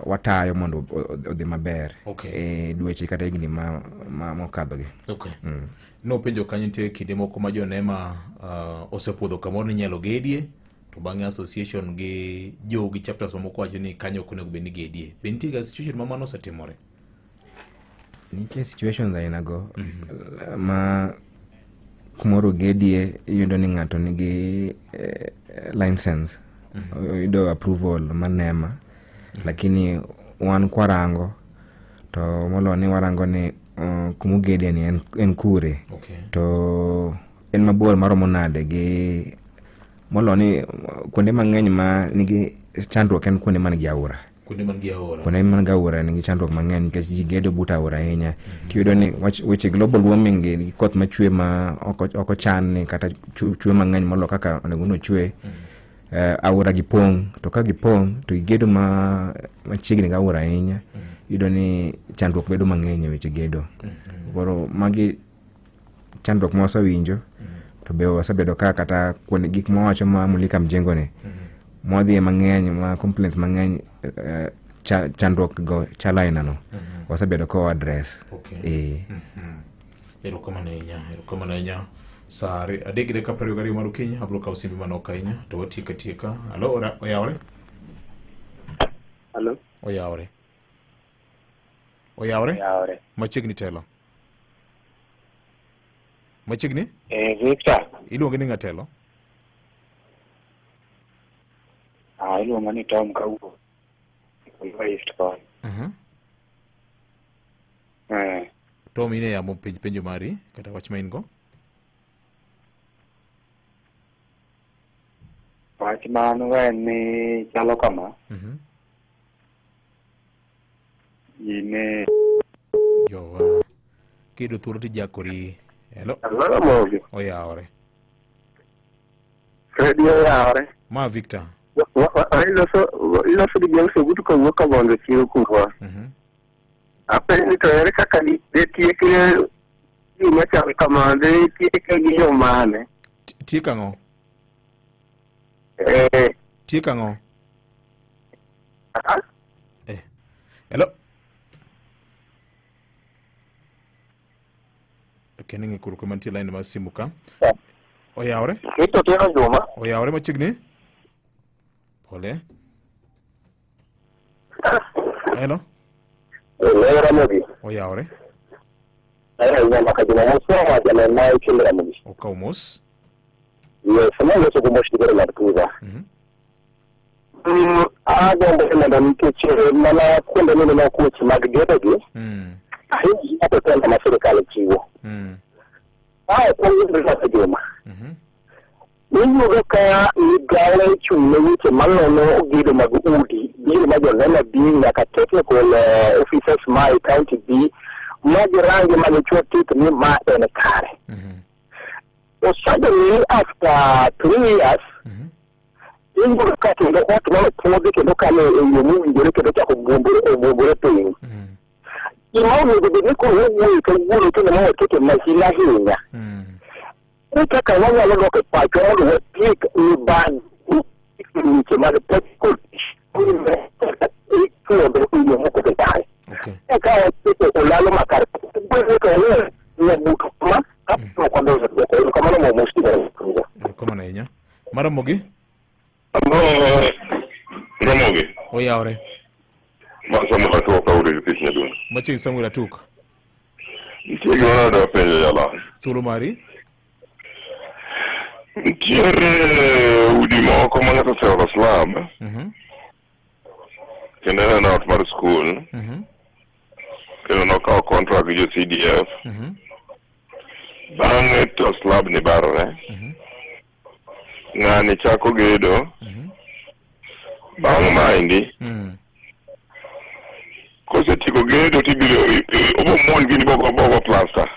Speaker 2: watayo mondo odhi maber e dweche kata higni mokadhogi.
Speaker 1: Nopenjo kanyo nitie kinde moko ma jonema osepuodho kamoro ni inyalo gedie, to bang'e association gi jo gi chapters mamoko wacho ni kanyo ok onego bed ni gedie. Be nitie ga situation ma mano osetimore?
Speaker 2: Nitie situations aina go ma kumoro gedie iyudo ni ng'ato nigi license, oyudo approval mar NEMA, lakini wan kwarango to moloyo ni warango ni kumogedie ni en kure, to en mabor maromo nade gi moloyo ni kuonde mang'eny ma nigi chandruok en kuonde man gi aora.
Speaker 1: Kuonde man gi aora.
Speaker 2: Kuonde man gi aora nigi chandruok mang'eny nikech ji gedo but aora ahinya. Tiyudo ni weche global warming gi koth machwe ma ok ochan ni kata chwe mang'eny moloyo kaka onego ni ochwe. Aora gi pong', to ka gipong' to gigedo machiegni gi aora ahinya, iyudo ni chandruok bedo mang'eny e weche gedo. Koro magi chandruok ma wasewinjo, to be wasebedo ka kata kuonde gik mwawacho ma Mulika Mjengo ni, mwadhiye mang'eny, ma complaints mang'eny, chandruok go chalo aina no. Wasebedo ka wa address.
Speaker 1: Erokamano ahinya, erokamano ahinya. Sa 3:22 mar okinyi, abiro kawo simbe manok ahinya to watieko atieka. Alo, oyawore?
Speaker 10: Alo?
Speaker 1: Oyawore. Oyawore?
Speaker 10: Oyawore.
Speaker 1: Machiegni telo. Machiegni?
Speaker 10: Victor.
Speaker 1: Iluonge ni ng'atelo?
Speaker 10: Iluonga ni Tom kawuok. Koluo East koni.
Speaker 1: Tom, in e yamo, penj penjo mari kata wach ma in go.
Speaker 10: Wach ma an go en ni chalo kama. Ji ne
Speaker 1: Jowa. Kiyudo thuolo tijakori. Hello.
Speaker 10: Hello, Ramogi.
Speaker 1: Oyawore.
Speaker 10: Radio oyawore.
Speaker 1: Ma Victor.
Speaker 10: Iloso gi James Ogutu kawuok Kabondo chiro kurwa. Apenjo ni to ere kaka de tiek gima chal kama, de tieke gi yo mane?
Speaker 1: Tiek ang'o? Tiek ang'o? Hello. Okay, ni ng'ikruok mantie line mar simu ka. Oyawre?
Speaker 10: Ito Otieno Juma.
Speaker 1: Oyawre machiegni? Pole. Hello?
Speaker 10: Leo Ramogi.
Speaker 1: Oyawre?
Speaker 10: Ahinya maka juma mos ma janen ma ichind Ramogi.
Speaker 1: Okaw mos.
Speaker 10: Yes, ma loso go mosh digore Land Cruiser. Agombo ni mondo nikech mana kuonde mineno weche mag gedo gi, ahinya to tenda ma sirikal chiwo. Ma ok wayudre kaka juma. Iyudo ka migawo mochung' ne weche manono gedo mag udi biro ma joneno bi nyaka technical officers ma e county bi ma girangi ma gichwo tik ni ma en kare. To suddenly after 3 years iyudo ka kendo ot manopuodhi kendo kalo e yo mowinjore kendo chako buombore piny. Gima onego bed ni koro wawuoyo kawuono kendo ma wakete mahin ahinya ni kaka wanyalo dok e pachwa mondo watiek mibadhi weche mag technical ipuodho e yo mokete kare. Ka waketo olalo makare to nyabuto ma kapok wadonjo e dwoko. Erokamano mos
Speaker 1: Erokamano ahinya. Maramogi?
Speaker 11: Ramogi.
Speaker 1: Oyawre.
Speaker 11: Ma Samuel Atuk Kauri Pich Nyadundo.
Speaker 1: Machiegni Samuel Atuk.
Speaker 11: Nitie gima nadwa penjo jalony.
Speaker 1: Thuolo mari.
Speaker 11: Nitiere udi moko ma ng'ato oseolo slab kendo en ot mar skul kendo nokawo contract gi jo CDF. Bang'e to slab ni barore. Ng'ani chako gedo. Bang' maendi kosetieko gedo tibiro obo muon gini bogo bogo plaster.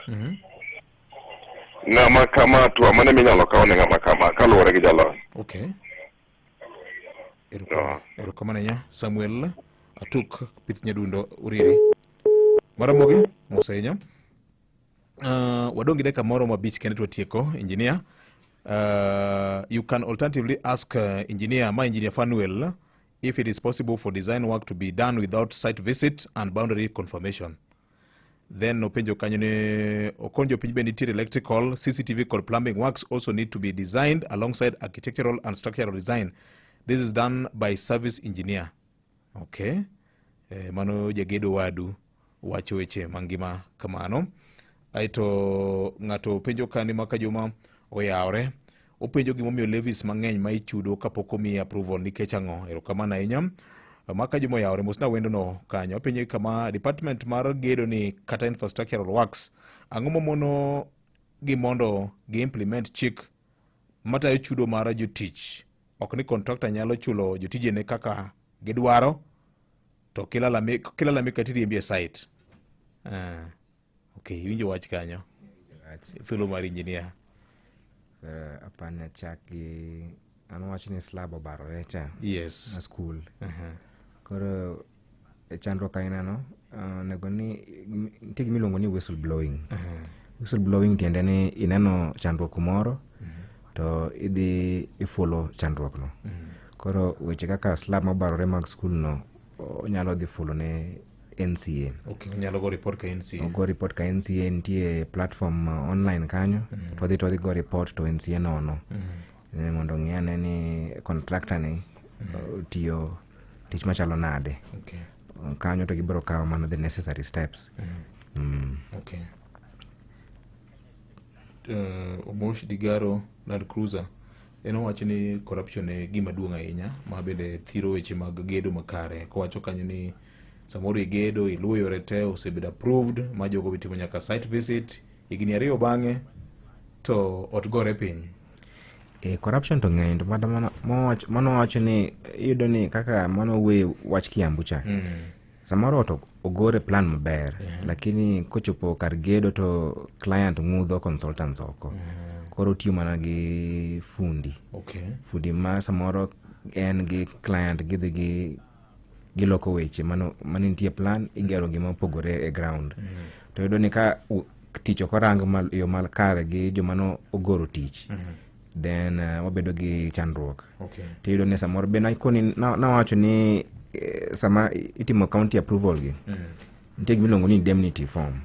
Speaker 11: Ng'ama kama hatua mane minyalo kaw ne ng'ama kama kaluwore gi jalony.
Speaker 1: Okay. Erokamano ahinya Samuel Atuk Pith Nyadundo Uriri. Maramogi, mos ahinya. Wadong' gi dakika moro mabich kende to watieko engineer. You can alternatively ask engineer, my engineer Fanuel, if it is possible for design work to be done without site visit and boundary confirmation. Then openjo kanyo ni okonjo piny be nitiere electrical, CCTV kod plumbing works also need to be designed alongside architectural and structural design. This is done by service engineer. Okay. Mano jagedo wadu wacho weche mangima kamano. Aeto ng'ato penjo kani maka juma oyawre. Openjo gimomiyo levies mang'eny ma ichudo kapok omiyi approval nikech ang'o? Erokamano ahinya. Maka juma oyawre mosna wendo no kanyo. Openjo kama department mar gedo ni kata infrastructural works ang'o mamono gi mondo gi implement chik matayo chudo mar jotich. Ok ni contractor nyalo chulo jotijene kaka gidwaro to kilalamika tiriembi e site. Okay, iwinjo wach kanyo. Thuolo mar engineer.
Speaker 2: Apani achak gi an wacho ni slab obarore cha.
Speaker 1: Yes.
Speaker 2: Ma skul. Koro e chandruok aina no onego ni nitie gima iluongo ni whistle blowing. Whistle blowing tiende ni ineno chandruok kumoro to idhi ifulo chandruok no. Koro weche kaka slab mobarore mag skul no onyalo dhi fulo ne NCA.
Speaker 1: Okay, onyalo go report ka NCA.
Speaker 2: Ogo report ka NCA nitie platform online kanyo to odhi go report to NCA nono. Mondo ong'i ane ni contractor ni otiyo tich machalo nade. Kanyo to gibiro kawo mana the necessary steps.
Speaker 1: Okay. Omosh Digaro Land Cruiser en owacho ni corruption e gima duong' ahinya ma bende thiro weche mag gedo makare kowacho kanyo ni samoro igedo iluwo yore te osebedo approved ma jogo be timo nyaka site visit higni 2 bang'e to ot gore piny.
Speaker 2: Corruption to ng'eny to kata mano wacho ni iyudo ni kaka mano wuoye wach Kiambu cha. Samoro ot ogore plan maber lakini kochopo kar gedo to client ng'udho consultants oko. Koro otiyo mana gi fundi. Fundi ma samoro en gi client gidhi gi giloko weche mano mane nitie plan igero gima opogore e ground. To iyudo ni ka tich ok orang mal, yo mal kare gi joma no ogoro tich then wabedo gi chandruok. To iyudo ni samoro be nakoni nawacho ni sama itimo county approval gi nitie gima iluongo ni indemnity form.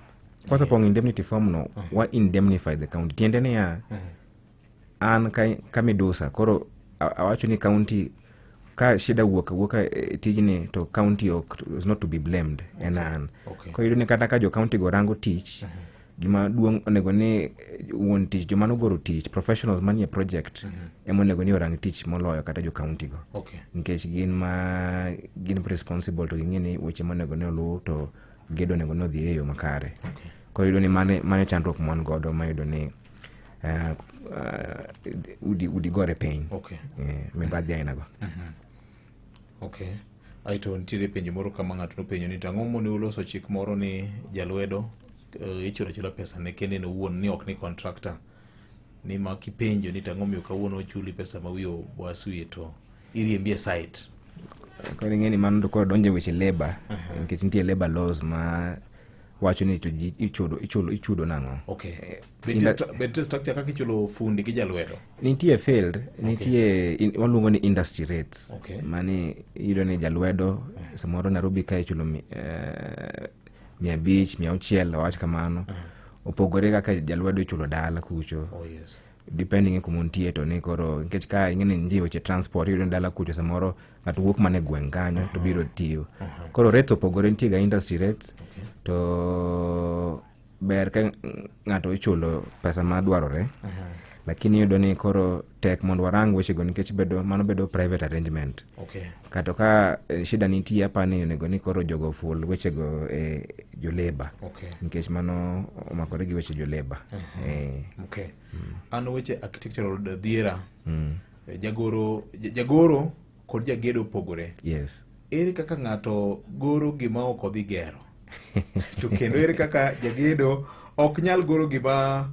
Speaker 2: Kwasepong'o indemnity form no, wa indemnify the county. Tiende niya, an ka, ka midusa koro awacho ni county ka shida wuok awuoka e tijni to county ok is not to be blamed en an. Koro iyudo ni kata ka jo county go rango tich, gima duong' onego ni wuon tich joma nogoro tich professionals manie project ema onego ni orang tich moloyo kata jo county go. Nikech gin ma gin responsible to ging'e ni weche monego ni oluw to gedo onego ni odhi e yo makare. Koro iyudo ni mano e chandruok ma wan godo ma iyudo ni udi gore piny. Mibadhi aina go.
Speaker 1: Okay. Aeto nitiere penjo moro kama ng'ato nopenjo ni to ang'o momiyo uloso chik moro ni jalwedo ichulo achula pesa ne kende en owuon ni ok ni contractor ni ma kipenjo ni to ang'o momiyo kawuono ochuli pesa ma wiye obwas wiye to iriembi e site.
Speaker 2: Koro ing'e ni mano to koro donjo e weche labor nikech nitie labor laws ma wacho ni to ji ichudo nang'o.
Speaker 1: Be nitie structure kaka ichulo fundi gi jalwedo?
Speaker 2: Nitie field, nitie waluongo ni industry rates. Mani iyudo ni jalwedo samoro Nairobi ka ichulo 500, 600, awach kamano. Opogore kaka jalwedo ichulo dala kucho.
Speaker 1: Oh, yes.
Speaker 2: Depending e kuma untie to ni koro nikech ka ing'e ni nitie weche transport iyudo ni dala kucho samoro ng'ato wuok mana e gweng' kanyo to biro tiyo. Koro rates opogore, nitie ga industry rates. To ber ka ng'ato ichulo pesa ma dwarore. Lakini iyudo ni koro tek mondo warang wechego nikech mano bedo private arrangement. Kato ka shida nitie apa ni onego ni koro jogo oful wechego e jo labor. Nikech mano omakore gi weche jo labor.
Speaker 1: An weche architectural dhiera. Jagoro kod jagedo opogore. Ere kaka ng'ato goro gima ok odhi gero? To kendo ere kaka jagedo ok nyal goro gima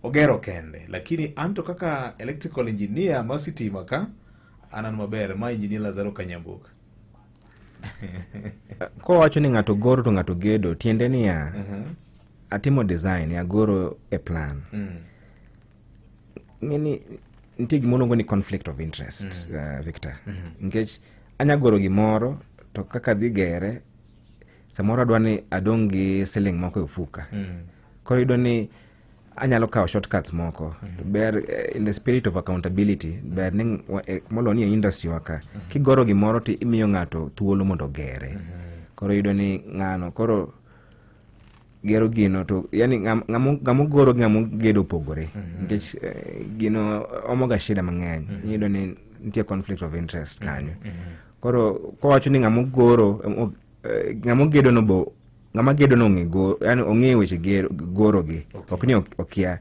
Speaker 1: ogero kende? Lakini anto kaka electrical engineer ma sitima ka, an an maber, ma engineer Lazaro Kanyambuka.
Speaker 2: Kowacho ni ng'ato goro to ng'ato gedo, tiende niya, atimo design, agoro e plan. Ng'eni nitie gima iluongo ni conflict of interest, Victor. Nikech anya goro gimoro to kaka dhi gere, samoro adwa ni adong' gi siling moko e ofuka. Koro iyudo ni anyalo kawo shortcuts moko. Ber in the spirit of accountability, ber ni molo ni e industry wa ka, kigoro gimoro to imiyo ng'ato thuolo mondo ogere. Koro iyudo ni ng'ano koro gero gino to yani ng'amo goro gi ng'amo gedo opogore. Nikech gino omoga shida mang'eny. Iyudo ni nitie conflict of interest kanyo. Koro kowacho ni ng'amo goro, ng'amo gedo no bo, ng'ama gedo no ong'e go, yani ong'e weche gero, goro gi. Ok ni okia.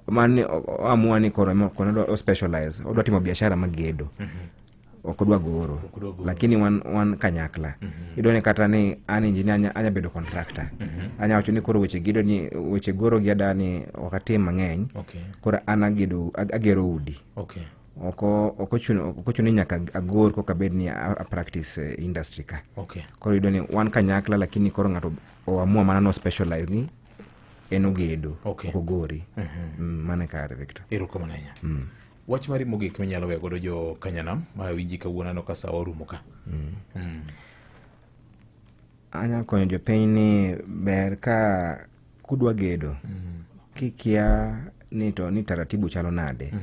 Speaker 2: Mani oamua ni koro ema koro odwa specialize, odwa timo biashara mag gedo. Ok odwa goro.
Speaker 1: Ok odwa goro.
Speaker 2: Lakini wan kanyakla. Iyudo ni kata ni an engineer anya bedo contractor. Anya wacho ni koro weche gedo ni, weche goro gi ada ni ok atim mang'eny. Koro an agero udi. Ok ochuno ni nyaka agor koka bed ni a practice industry ka. Koro iyudo ni wan kanyakla, lakini koro ng'ato oamua mana no specialize ni en ogedo, ok ogori. Mano e kare, Victor.
Speaker 1: Erokamano ahinya. Wach mari mogik minyalo weyo godo jo Kanyanam ma winji kawuono aneno ka sa orumo ka.
Speaker 2: Anya konyo jopiny ni ber ka kudwa gedo, kikia ni to ni taratibu chalo nade.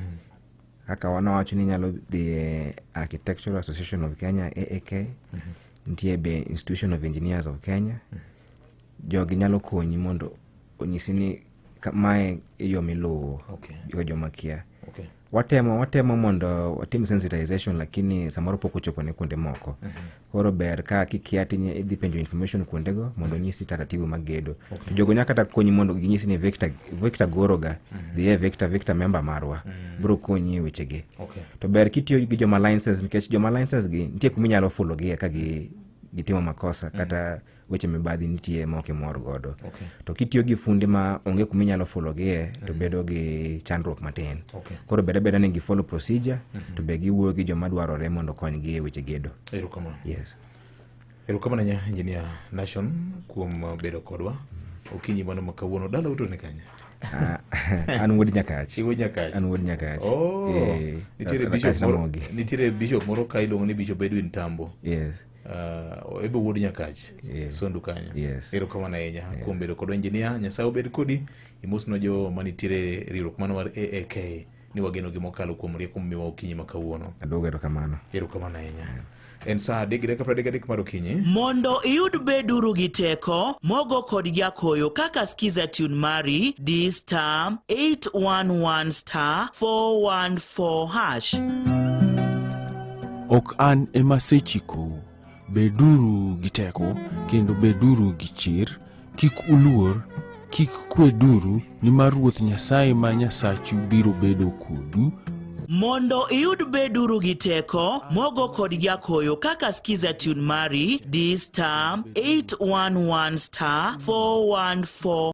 Speaker 2: Kaka wan wawacho ni inyalo dhi e Architectural Association of Kenya, AAK, nitie be Institution of Engineers of Kenya. Jogi nyalo konyi mondo onyisi ni mae e yo miluwo. Jo joma kia. Watemo mondo watim sensitization, lakini samoro pok ochopo ne kuonde moko. Koro ber ka kikia to idhi penjo information kuondego mondo onyisi taratibu mag gedo. To jogo nyaka kata konyi mondo ginyisi ni Victor goroga, dhi e Victor member marwa, biro konyi e wechege. To ber kitiyo gi joma license, nikech joma license gi nitie kuma inyalo fulo gi ka gitimo makosa, kata weche mibadhi nitie ma ok imor godo. To kitiyo gi funde ma onge kuma inyalo fulo gie, to bedo gi chandruok matin. Koro ber abeda ni gi follow procedure, to be giwuoyo gi joma dwarore mondo okonygi e weche gedo.
Speaker 1: Erokamano.
Speaker 2: Yes.
Speaker 1: Erokamano ahinya Engineer Nation kuom bedo kodwa okinyi mano ma kawuono. Dala uto ni kanye?
Speaker 2: An wuod Nyakach.
Speaker 1: Iwuod Nyakach.
Speaker 2: An wuod Nyakach.
Speaker 1: Oh,
Speaker 2: Rakach Ramogi.
Speaker 1: Nitiere bishop moro ka iluongo ni Bishop Edwin Tambo.
Speaker 2: Yes.
Speaker 1: Ebe wuod Nyakach. Sondu kanyo.
Speaker 2: Yes.
Speaker 1: Erokamano ahinya kuom bedo kodwa engineer. Nyasaye obed kodi. Imosnwa jo manitiere riwruok mano mar AAK ni wageno gi mokalo kuom rieko momiwa okinyi ma kawuono.
Speaker 2: Aduogo erokamano.
Speaker 1: Erokamano ahinya. En saa 3:33 mar okinyi.
Speaker 9: Mondo iyud beduru gi teko, mogo kod jakoyo kaka skiza tune mari di star 811 star 414 hash.
Speaker 14: Ok an ema asechikou. Beduru gi teko kendo beduru gi chir, kik uluor, kik kweduru, nimar Ruoth Nyasaye ma Nyasachu biro bedo kodu.
Speaker 9: Mondo iyud beduru gi teko, mogo kod jakoyo kaka skiza tune mari di star 811 star 414.